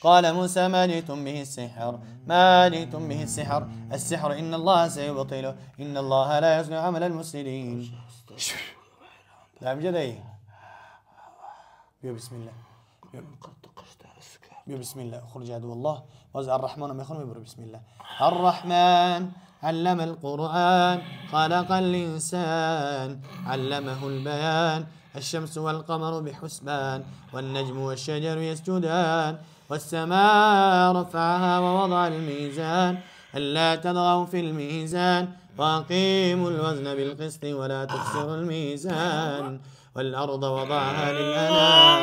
قال موسى ما جئتم به السحر ما جئتم به السحر السحر إن الله سيبطله إن الله لا يصلح عمل المفسدين. نعم جدي بسم الله بسم الله. اخرج عدو الله وزع الرحمن ما يخون بسم الله. الرحمن علم القرآن خلق الإنسان علمه البيان. الشمس والقمر بحسبان والنجم والشجر يسجدان والسماء رفعها ووضع الميزان ألا تطغوا في الميزان وأقيموا الوزن بالقسط ولا تخسروا الميزان. والأرض وضعها للأنام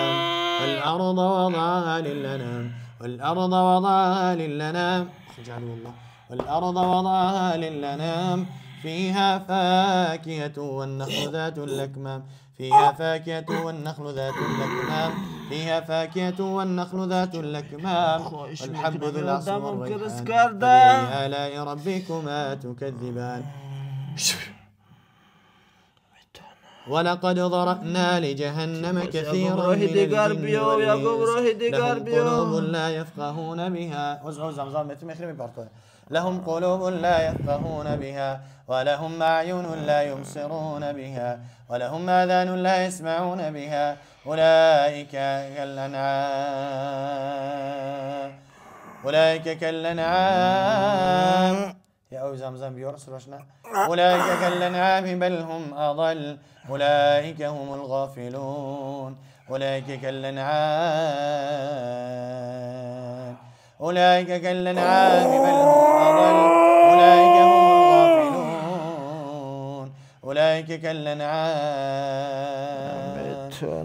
والأرض وضعها للأنام والأرض وضعها للأنام اجعلوا الله والأرض وضعها للأنام فيها فاكهة والنخل ذات الأكمام فيها فاكهة والنخل ذات الأكمام فيها فاكهة والنخل ذات الأكمام والحب ذو العصف والريحان فبأي آلاء ربكما تكذبان. ولقد ذرأنا لجهنم كثيرا من الجن والإنس لهم قلوب لا يفقهون بها. لهم قلوب لا يفقهون بها ولهم أعين لا يبصرون بها ولهم آذان لا يسمعون بها أولئك كالأنعام أولئك كالأنعام يا أو زمزم بيورس روشنا أولئك كالأنعام بل هم أضل أولئك هم الغافلون أولئك كالأنعام أولئك كالأنعام بل هم أضل أولئك هم الغافلون أولئك كالأنعام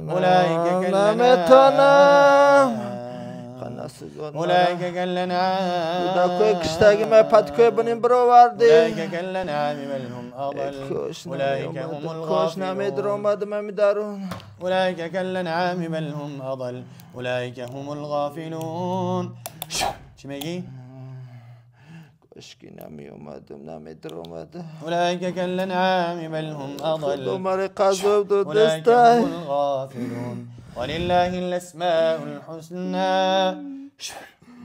أولئك كالأنعام أولئك كالأنعام أولئك كالأنعام بل هم أضل أولئك هم الغافلون أولئك كالأنعام بل هم أضل أولئك هم الغافلون. چی میگی؟ کاشکی نمی اومدم نمیدر اومدم. أولئك كالأنعام بل هم أضل أولئك هم الغافلون. ولله الأسماء الحسنى.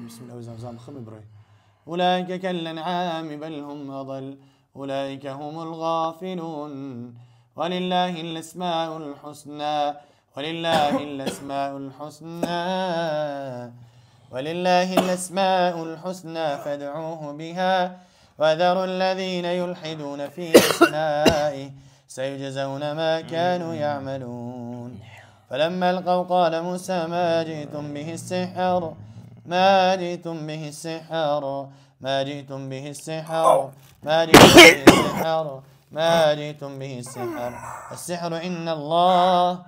بسم الله زمزم خم بروي. أولئك كالأنعام بل هم أضل أولئك هم الغافلون. ولله الأسماء الحسنى ولله الأسماء الحسنى ولله الأسماء الحسنى فادعوه بها. وذروا الذين يلحدون في أسمائه سيجزون ما كانوا يعملون. فلما ألقوا قال موسى ما جئتم به السحر ما جئتم به السحر ما جئتم به السحر ما جئتم به السحر ما جئتم به السحر السحر إن الله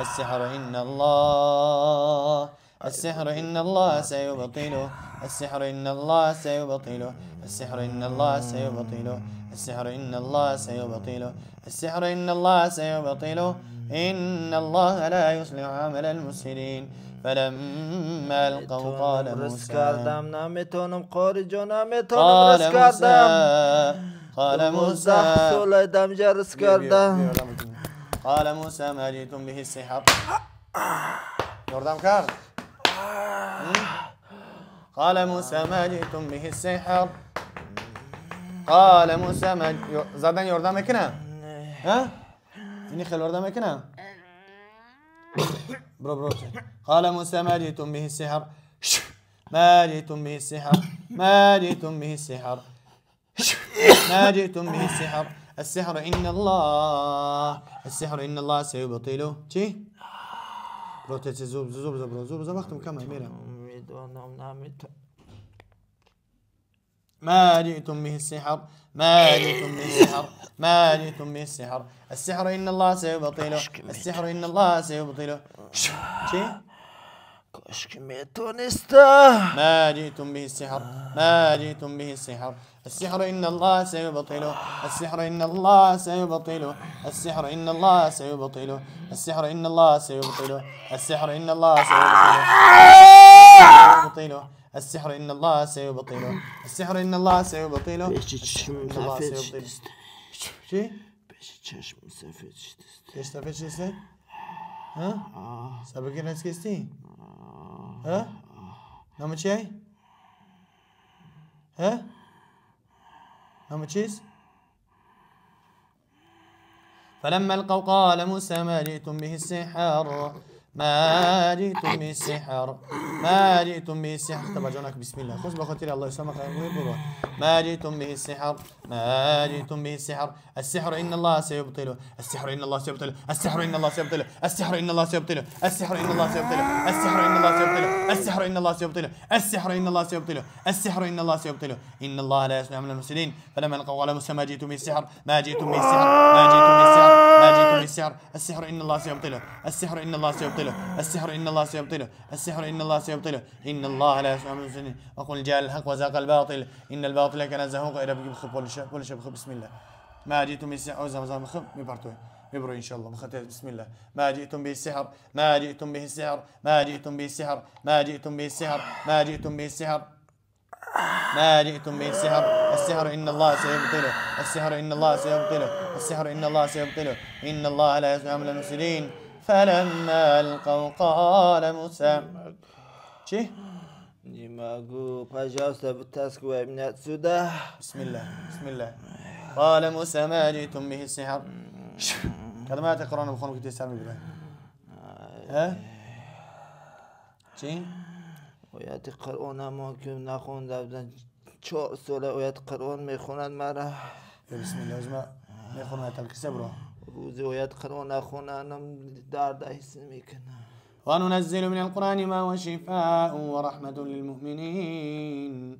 السحر إن الله السحر إن الله سيبطله السحر إن الله سيبطله السحر إن الله سيبطله السحر إن الله سيبطله السحر إن الله سيبطله إن الله لا يصلح عمل المفسدين. فلما ألقوا قال موسى قال موسى قال موسى قال موسى ما جئتم به السحر. يردم كارد. قال موسى ما جئتم به السحر. قال موسى ما زدن يردم میکنه؟ ها؟ اینی خیلی يردم میکنه؟ برو برو. قال موسى ما جئتم به السحر ما جئتم به السحر ما جئتم به السحر ما جئتم به السحر السحر إن الله السحر إن الله سيبطله. چی؟ برو زوب زوب زوب زوب زوب وقتم کمه میرم. ما جئتم به السحر ما جئتم به السحر ما جئتم به السحر السحر إن الله سيبطله السحر إن الله سيبطله. چی؟ ما جئتم به السحر ما جئتم به السحر السحر إن الله سيبطله السحر إن الله سيبطله السحر إن الله سيبطله السحر إن الله سيبطله السحر إن الله سيبطله السحر إن الله سيبطله السحر إن الله سيبطله السحر إن الله سيبطله. چی؟ پیش سفید شدی؟ ها؟ سبکی نسکستی؟ ها؟ نام چی؟ ها؟ نام چیز؟ فلما ألقوا قال موسى ما جئتم به السحر ما جئتم به السحر ما جئتم به السحر. تبع جانك بسم الله خذ بخاطر الله يسامحك. ما جئتم به السحر ما جئتم به السحر السحر إن الله سيبطله السحر إن الله سيبطله السحر إن الله سيبطله السحر إن الله سيبطله السحر إن الله سيبطله السحر إن الله سيبطله السحر إن الله سيبطله السحر إن الله سيبطله السحر إن الله سيبطله إن الله لا يصلح عمل المفسدين. فلما ألقوا قال موسى ما جئتم به السحر ما جئتم به السحر ما جئتم به السحر ما جئتم به السحر السحر إن الله سيبطله السحر إن الله سيبطله السحر إن الله سيبطله السحر إن الله سيبطله إن الله لا يصلح عمل المفسدين. وقل جاء الحق وزاق الباطل إن الباطل كان زهوقا. إلى بخب ولا شيء بخب بسم الله. ما جئتم به السحر أو بخب مبرتوه مبرو إن شاء الله مخطئ بسم الله. ما جئتم به السحر ما جئتم به السحر ما جئتم به السحر ما جئتم به السحر ما جئتم به السحر ما جئتم به السحر السحر إن الله سيبطله السحر إن الله سيبطله السحر إن الله سيبطله إن الله لا يصلح عمل المفسدين. فلما ألقوا قال موسى چی؟ Не могу, пожалуйста, вытаскивай меня отсюда. بسم الله بسم الله. قال موسى ما جئتم به السحر. كلمات القرآن بخونم كنت تسمع بالله. ها؟ چی؟ آیات قرآن ما که نخونده بودن 4 سال آیات قرآن میخونند مرا. بسم الله ازما میخونم تلکسه برو. روزی آیات قرآن نخونم درد حس میکنم. وننزل من القرآن ما هو شفاء ورحمة للمؤمنين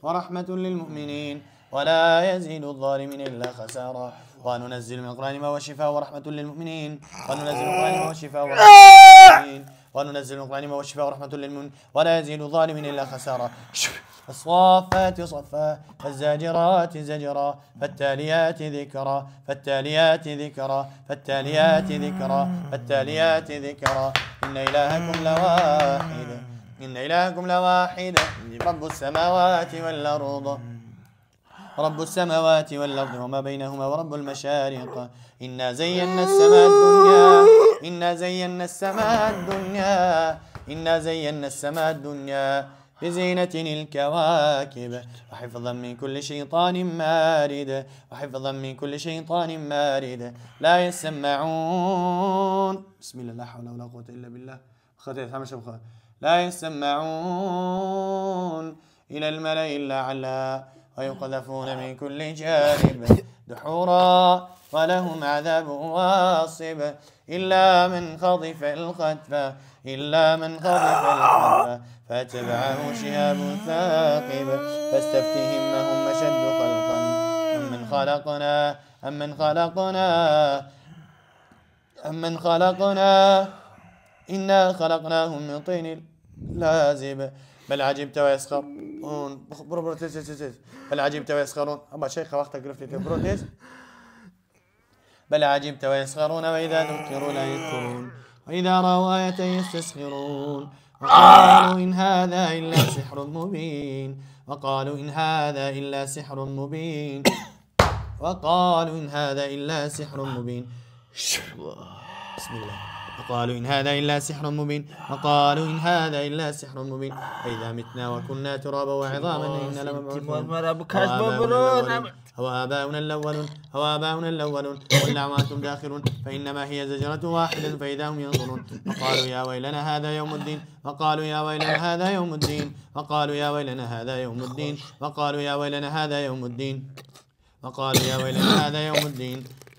ورحمة للمؤمنين ولا يزيد الظالمين إلا خسارا. وننزل من القرآن ما هو شفاء ورحمة للمؤمنين وننزل من القرآن ما هو شفاء ورحمة للمؤمنين وننزل من القرآن ما هو شفاء ورحمة للمؤمنين ولا يزيد الظالمين إلا خسارا. الصافات صفا فالزاجرات زجرا فالتاليات ذكرا فالتاليات ذكرا فالتاليات ذكرا فالتاليات ذكرا. إن إلهكم لواحد إن إلهكم لواحد رب السماوات والأرض رب السماوات والأرض وما بينهما ورب المشارق. إنا زينا السماء الدنيا إنا زينا السماء الدنيا إنا زينا السماء الدنيا بزينة الكواكب وحفظا من كل شيطان مارد وحفظا من كل شيطان مارد لا يسمعون. بسم الله لا حول ولا قوة إلا بالله. لا يسمعون إلى الملأ الأعلى ويقذفون من كل جانب دحورا ولهم عذاب واصب إلا من خطف الخطفة إلا من خطف الخطفة فاتبعه شهاب ثاقب فاستفتهم هم أشد خلقا أمن خلقنا أمن خلقنا أمن خلقنا إنا خلقناهم من طين لازب بل عجبت ويسخرون برو تيز تيز تيز بل عجبت ويسخرون أبا شيخ وقتك قرفتي برو تيز بل عجبت ويسخرون وإذا ذكروا لا يذكرون وإذا رأوا آية يستسخرون وقالوا إن هذا إلا سحر مبين وقالوا إن هذا إلا سحر مبين وقالوا إن هذا إلا سحر مبين. بسم الله. وقالوا إن هذا إلا سحر مبين وقالوا إن هذا إلا سحر مبين أئذا متنا وكنا ترابا وعظاما إنا لمبعوثون أو آباؤنا الأولون أو آباؤنا الأولون قل نعم وأنتم داخرون فإنما هي زجرة واحدة فإذا هم ينظرون وقالوا يا ويلنا هذا يوم الدين وقالوا يا ويلنا هذا يوم الدين وقالوا يا ويلنا هذا يوم الدين وقالوا يا ويلنا هذا يوم الدين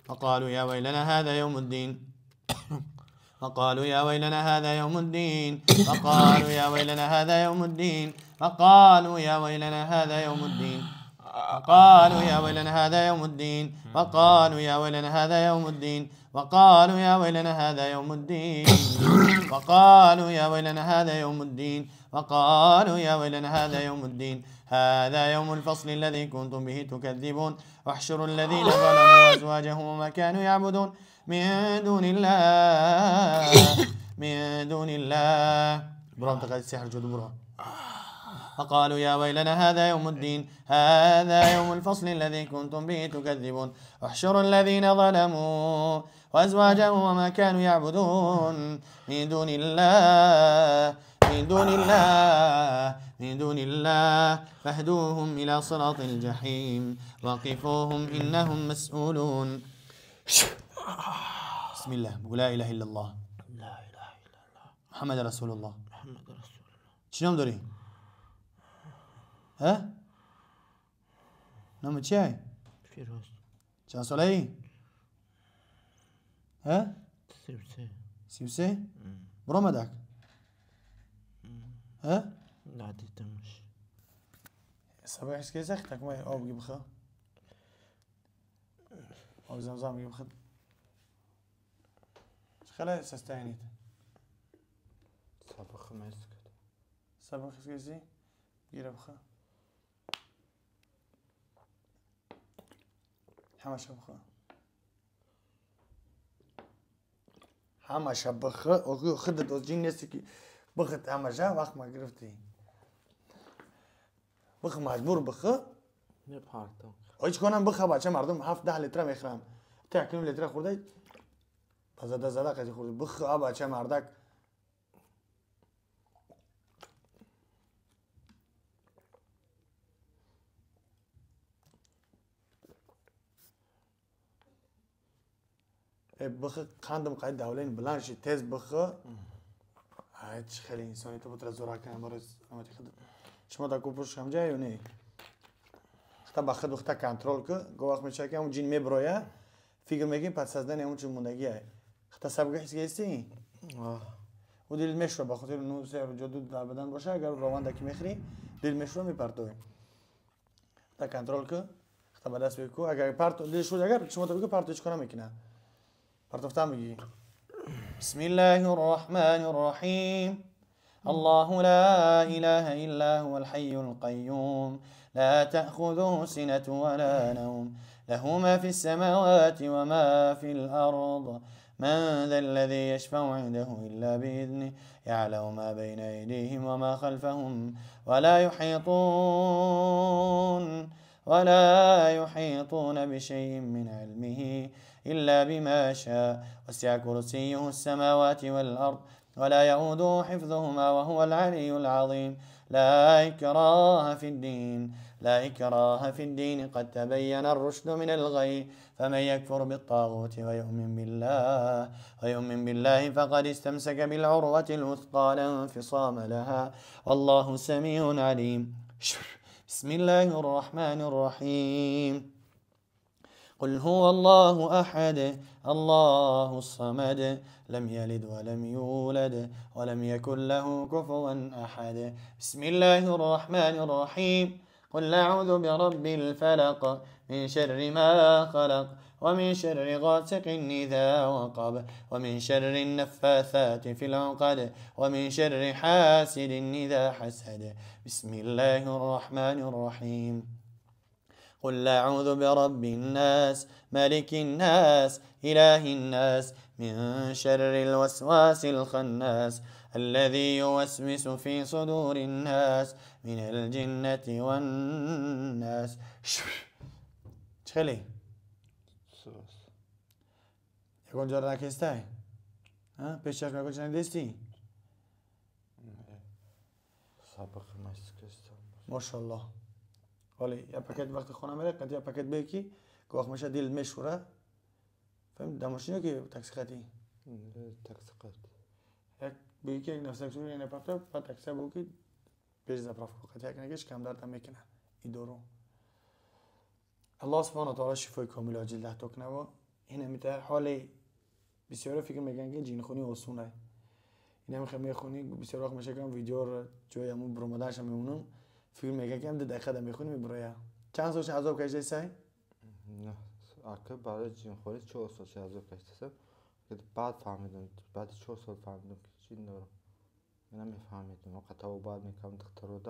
وقالوا يا ويلنا هذا يوم الدين وقالوا يا ويلنا هذا يوم الدين وقالوا يا ويلنا هذا يوم الدين وقالوا يا ويلنا هذا يوم الدين وقالوا يا ويلنا هذا يوم الدين وقالوا يا ويلنا هذا يوم الدين وقالوا يا ويلنا هذا يوم الدين وقالوا يا ويلنا هذا يوم الدين وقالوا يا ويلنا هذا يوم الدين وقالوا يا ويلنا هذا يوم الدين هذا يوم الفصل الذي كنتم به تكذبون واحشروا الذين ظلموا وأزواجهم وما كانوا يعبدون من دون الله من دون الله. برام تقعد السحر جود برام. فقالوا يا ويلنا هذا يوم الدين هذا يوم الفصل الذي كنتم به تكذبون احشروا الذين ظلموا وأزواجهم وما كانوا يعبدون من دون الله من دون الله من دون الله فاهدوهم إلى صراط الجحيم وقفوهم إنهم مسؤولون. بسم الله. لا إله إلا الله لا إله إلا الله محمد رسول الله محمد رسول الله. شنو دوري؟ ها؟ نام چیه؟ فیروز. چند ساله ای؟ ها؟ 33. 33؟ برو مدک؟ ها؟ نه دیدمش. صباح اسکی سختك ما آب جيب خا آب زمزم جيب خد خلا سستانيت صباح خمس كده صباح اسكيسي جيب خا همش بخ همش بخ خدت از جین نیستی که بخت همش وقت ما گرفتی بخ مجبور بخ نپارتم هیچ کنم بخ بچه مردم 7 10 لیتر میخرم تا 1 لیتر خورده زده زده قضیه خورده بخ بچه مردک بخ قندم قاید دولین بلند شی تیز بخ هیچ خیلی انسانی تو بتره زورا کنم برای امتی خود شما دا کوپوش هم جای نه خطا بخد بختا کنترل که گو وقت میشه که همون جین میبرویه فکر میگیم پس از دن همون چون موندگیه خطا سبک حس گیستی و دل میشو بخاطر نو سر جادو در بدن باشه اگر روانده که میخری دل میشو میپرتوی خطا کنترل که خطا به دست بکو اگر پرت دل شد اگر شما تو بگو پرتوش کنم میکنه پرتوفتم بگی. بسم الله الرحمن الرحيم الله لا إله إلا هو الحي القيوم لا تأخذه سنة ولا نوم له ما في السماوات وما في الأرض من ذا الذي يشفع عنده إلا بإذنه يعلم ما بين أيديهم وما خلفهم ولا يحيطون بشيء من علمه إلا بما شاء وسع كرسيه السماوات والأرض ولا يؤوده حفظهما وهو العلي العظيم لا إكراه في الدين لا إكراه في الدين قد تبين الرشد من الغي فمن يكفر بالطاغوت ويؤمن بالله فقد استمسك بالعروة الوثقى لا انفصام لها والله سميع عليم. بسم الله الرحمن الرحيم. قل هو الله أحد، الله الصمد، لم يلد ولم يولد ولم يكن له كفوا أحد. بسم الله الرحمن الرحيم. قل أعوذ برب الفلق، من شر ما خلق، ومن شر غاسق إذا وقب، ومن شر النفاثات في العقد، ومن شر حاسد إذا حسد. بسم الله الرحمن الرحيم. قل أعوذ برب الناس، ملك الناس، إله الناس، من شر الوسواس الخناس، الذي يوسوس في صدور الناس، من الجنة والناس. چخلی؟ یکون جور نکستای؟ ها؟ پیش چشم یکون چنگ دیستی؟ سابق مشکستم. ماشاءالله. ولی یه پکت وقت خونه میره قد یه پکت بیکی که وقت میشه دل میشوره. فهم دماشینو که تاکسی خطی؟ تاکسی خطی. یک بیکی یک نفس تاکسی یعنی پرتا بعد تاکسی بو که پیش زپراف قد یک نگیش کم درد میکنه این دورو. الله سبحانه و تعالی شفای کامل عاجل ده تو کنه و این میته حال بسیار فکر میکنن که جین خونی آسونه. این هم میخونی بسیار وقت میشه که ویدیو رو جای همون برآمدنش میمونم فکر میکنم که هم 2 دقیقه میخونی میبره. چند سالش عذاب کشیده سعی؟ نه اگه برای جین خوری 4 سالش عذاب کشیده. بعد فهمیدم، بعد 4 سال فهمیدم که جین دارم. من نمیفهمیدم. وقت بعد میکردم دکتر رو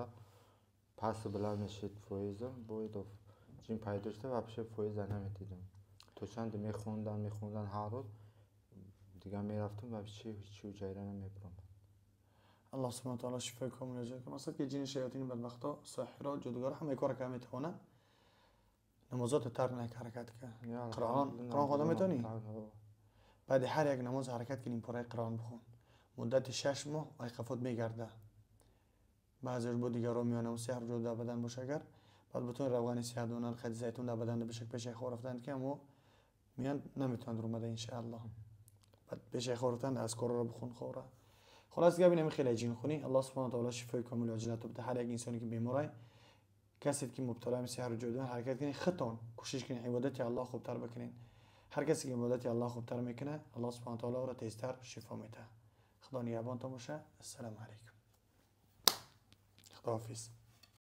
پس بلند میشد فایزم باید جین پیدا شده و پیش فایز نمیدیدم. تو چند میخوندن هر روز دیگه میرفتم و چی جایره نمیبرم. الله سبحانه وتعالى شفای کامل اجازه کنه. مثلا که جن شیاطین بدبختا ساحرا جادوگر همه کار که میتونه نمازات ترک نکه حرکت که قرآن خدا میتونی بعد هر یک نماز حرکت کنیم پاره قرآن بخون مدت 6 ماه ایقافات میگرده. بعضیش با دیگران میانه و سحر جادو در بدن باشه اگر بعد بتون روغن سیاه دانه خد زیتون در بدن بشک پیش خور رفتن که امو میان نمیتونن در اومده انشاءالله. بعد پیش خور رفتن از کار رو بخون خوره. خلاص دیگه ببینیم خیلی جین خونی. الله سبحانه و تعالی شفای کامل عاجل بده هر یک انسانی که بیماره، کسی که مبتلا به سحر و جادو حرکت کنین خودتون کوشش کنین عبادت الله خوبتر بکنین. هر کسی که عبادت الله خوبتر میکنه الله سبحانه و تعالی او را تیزتر شفا میده. خدا نگهبان تا باشه. السلام علیکم. خداحافظ.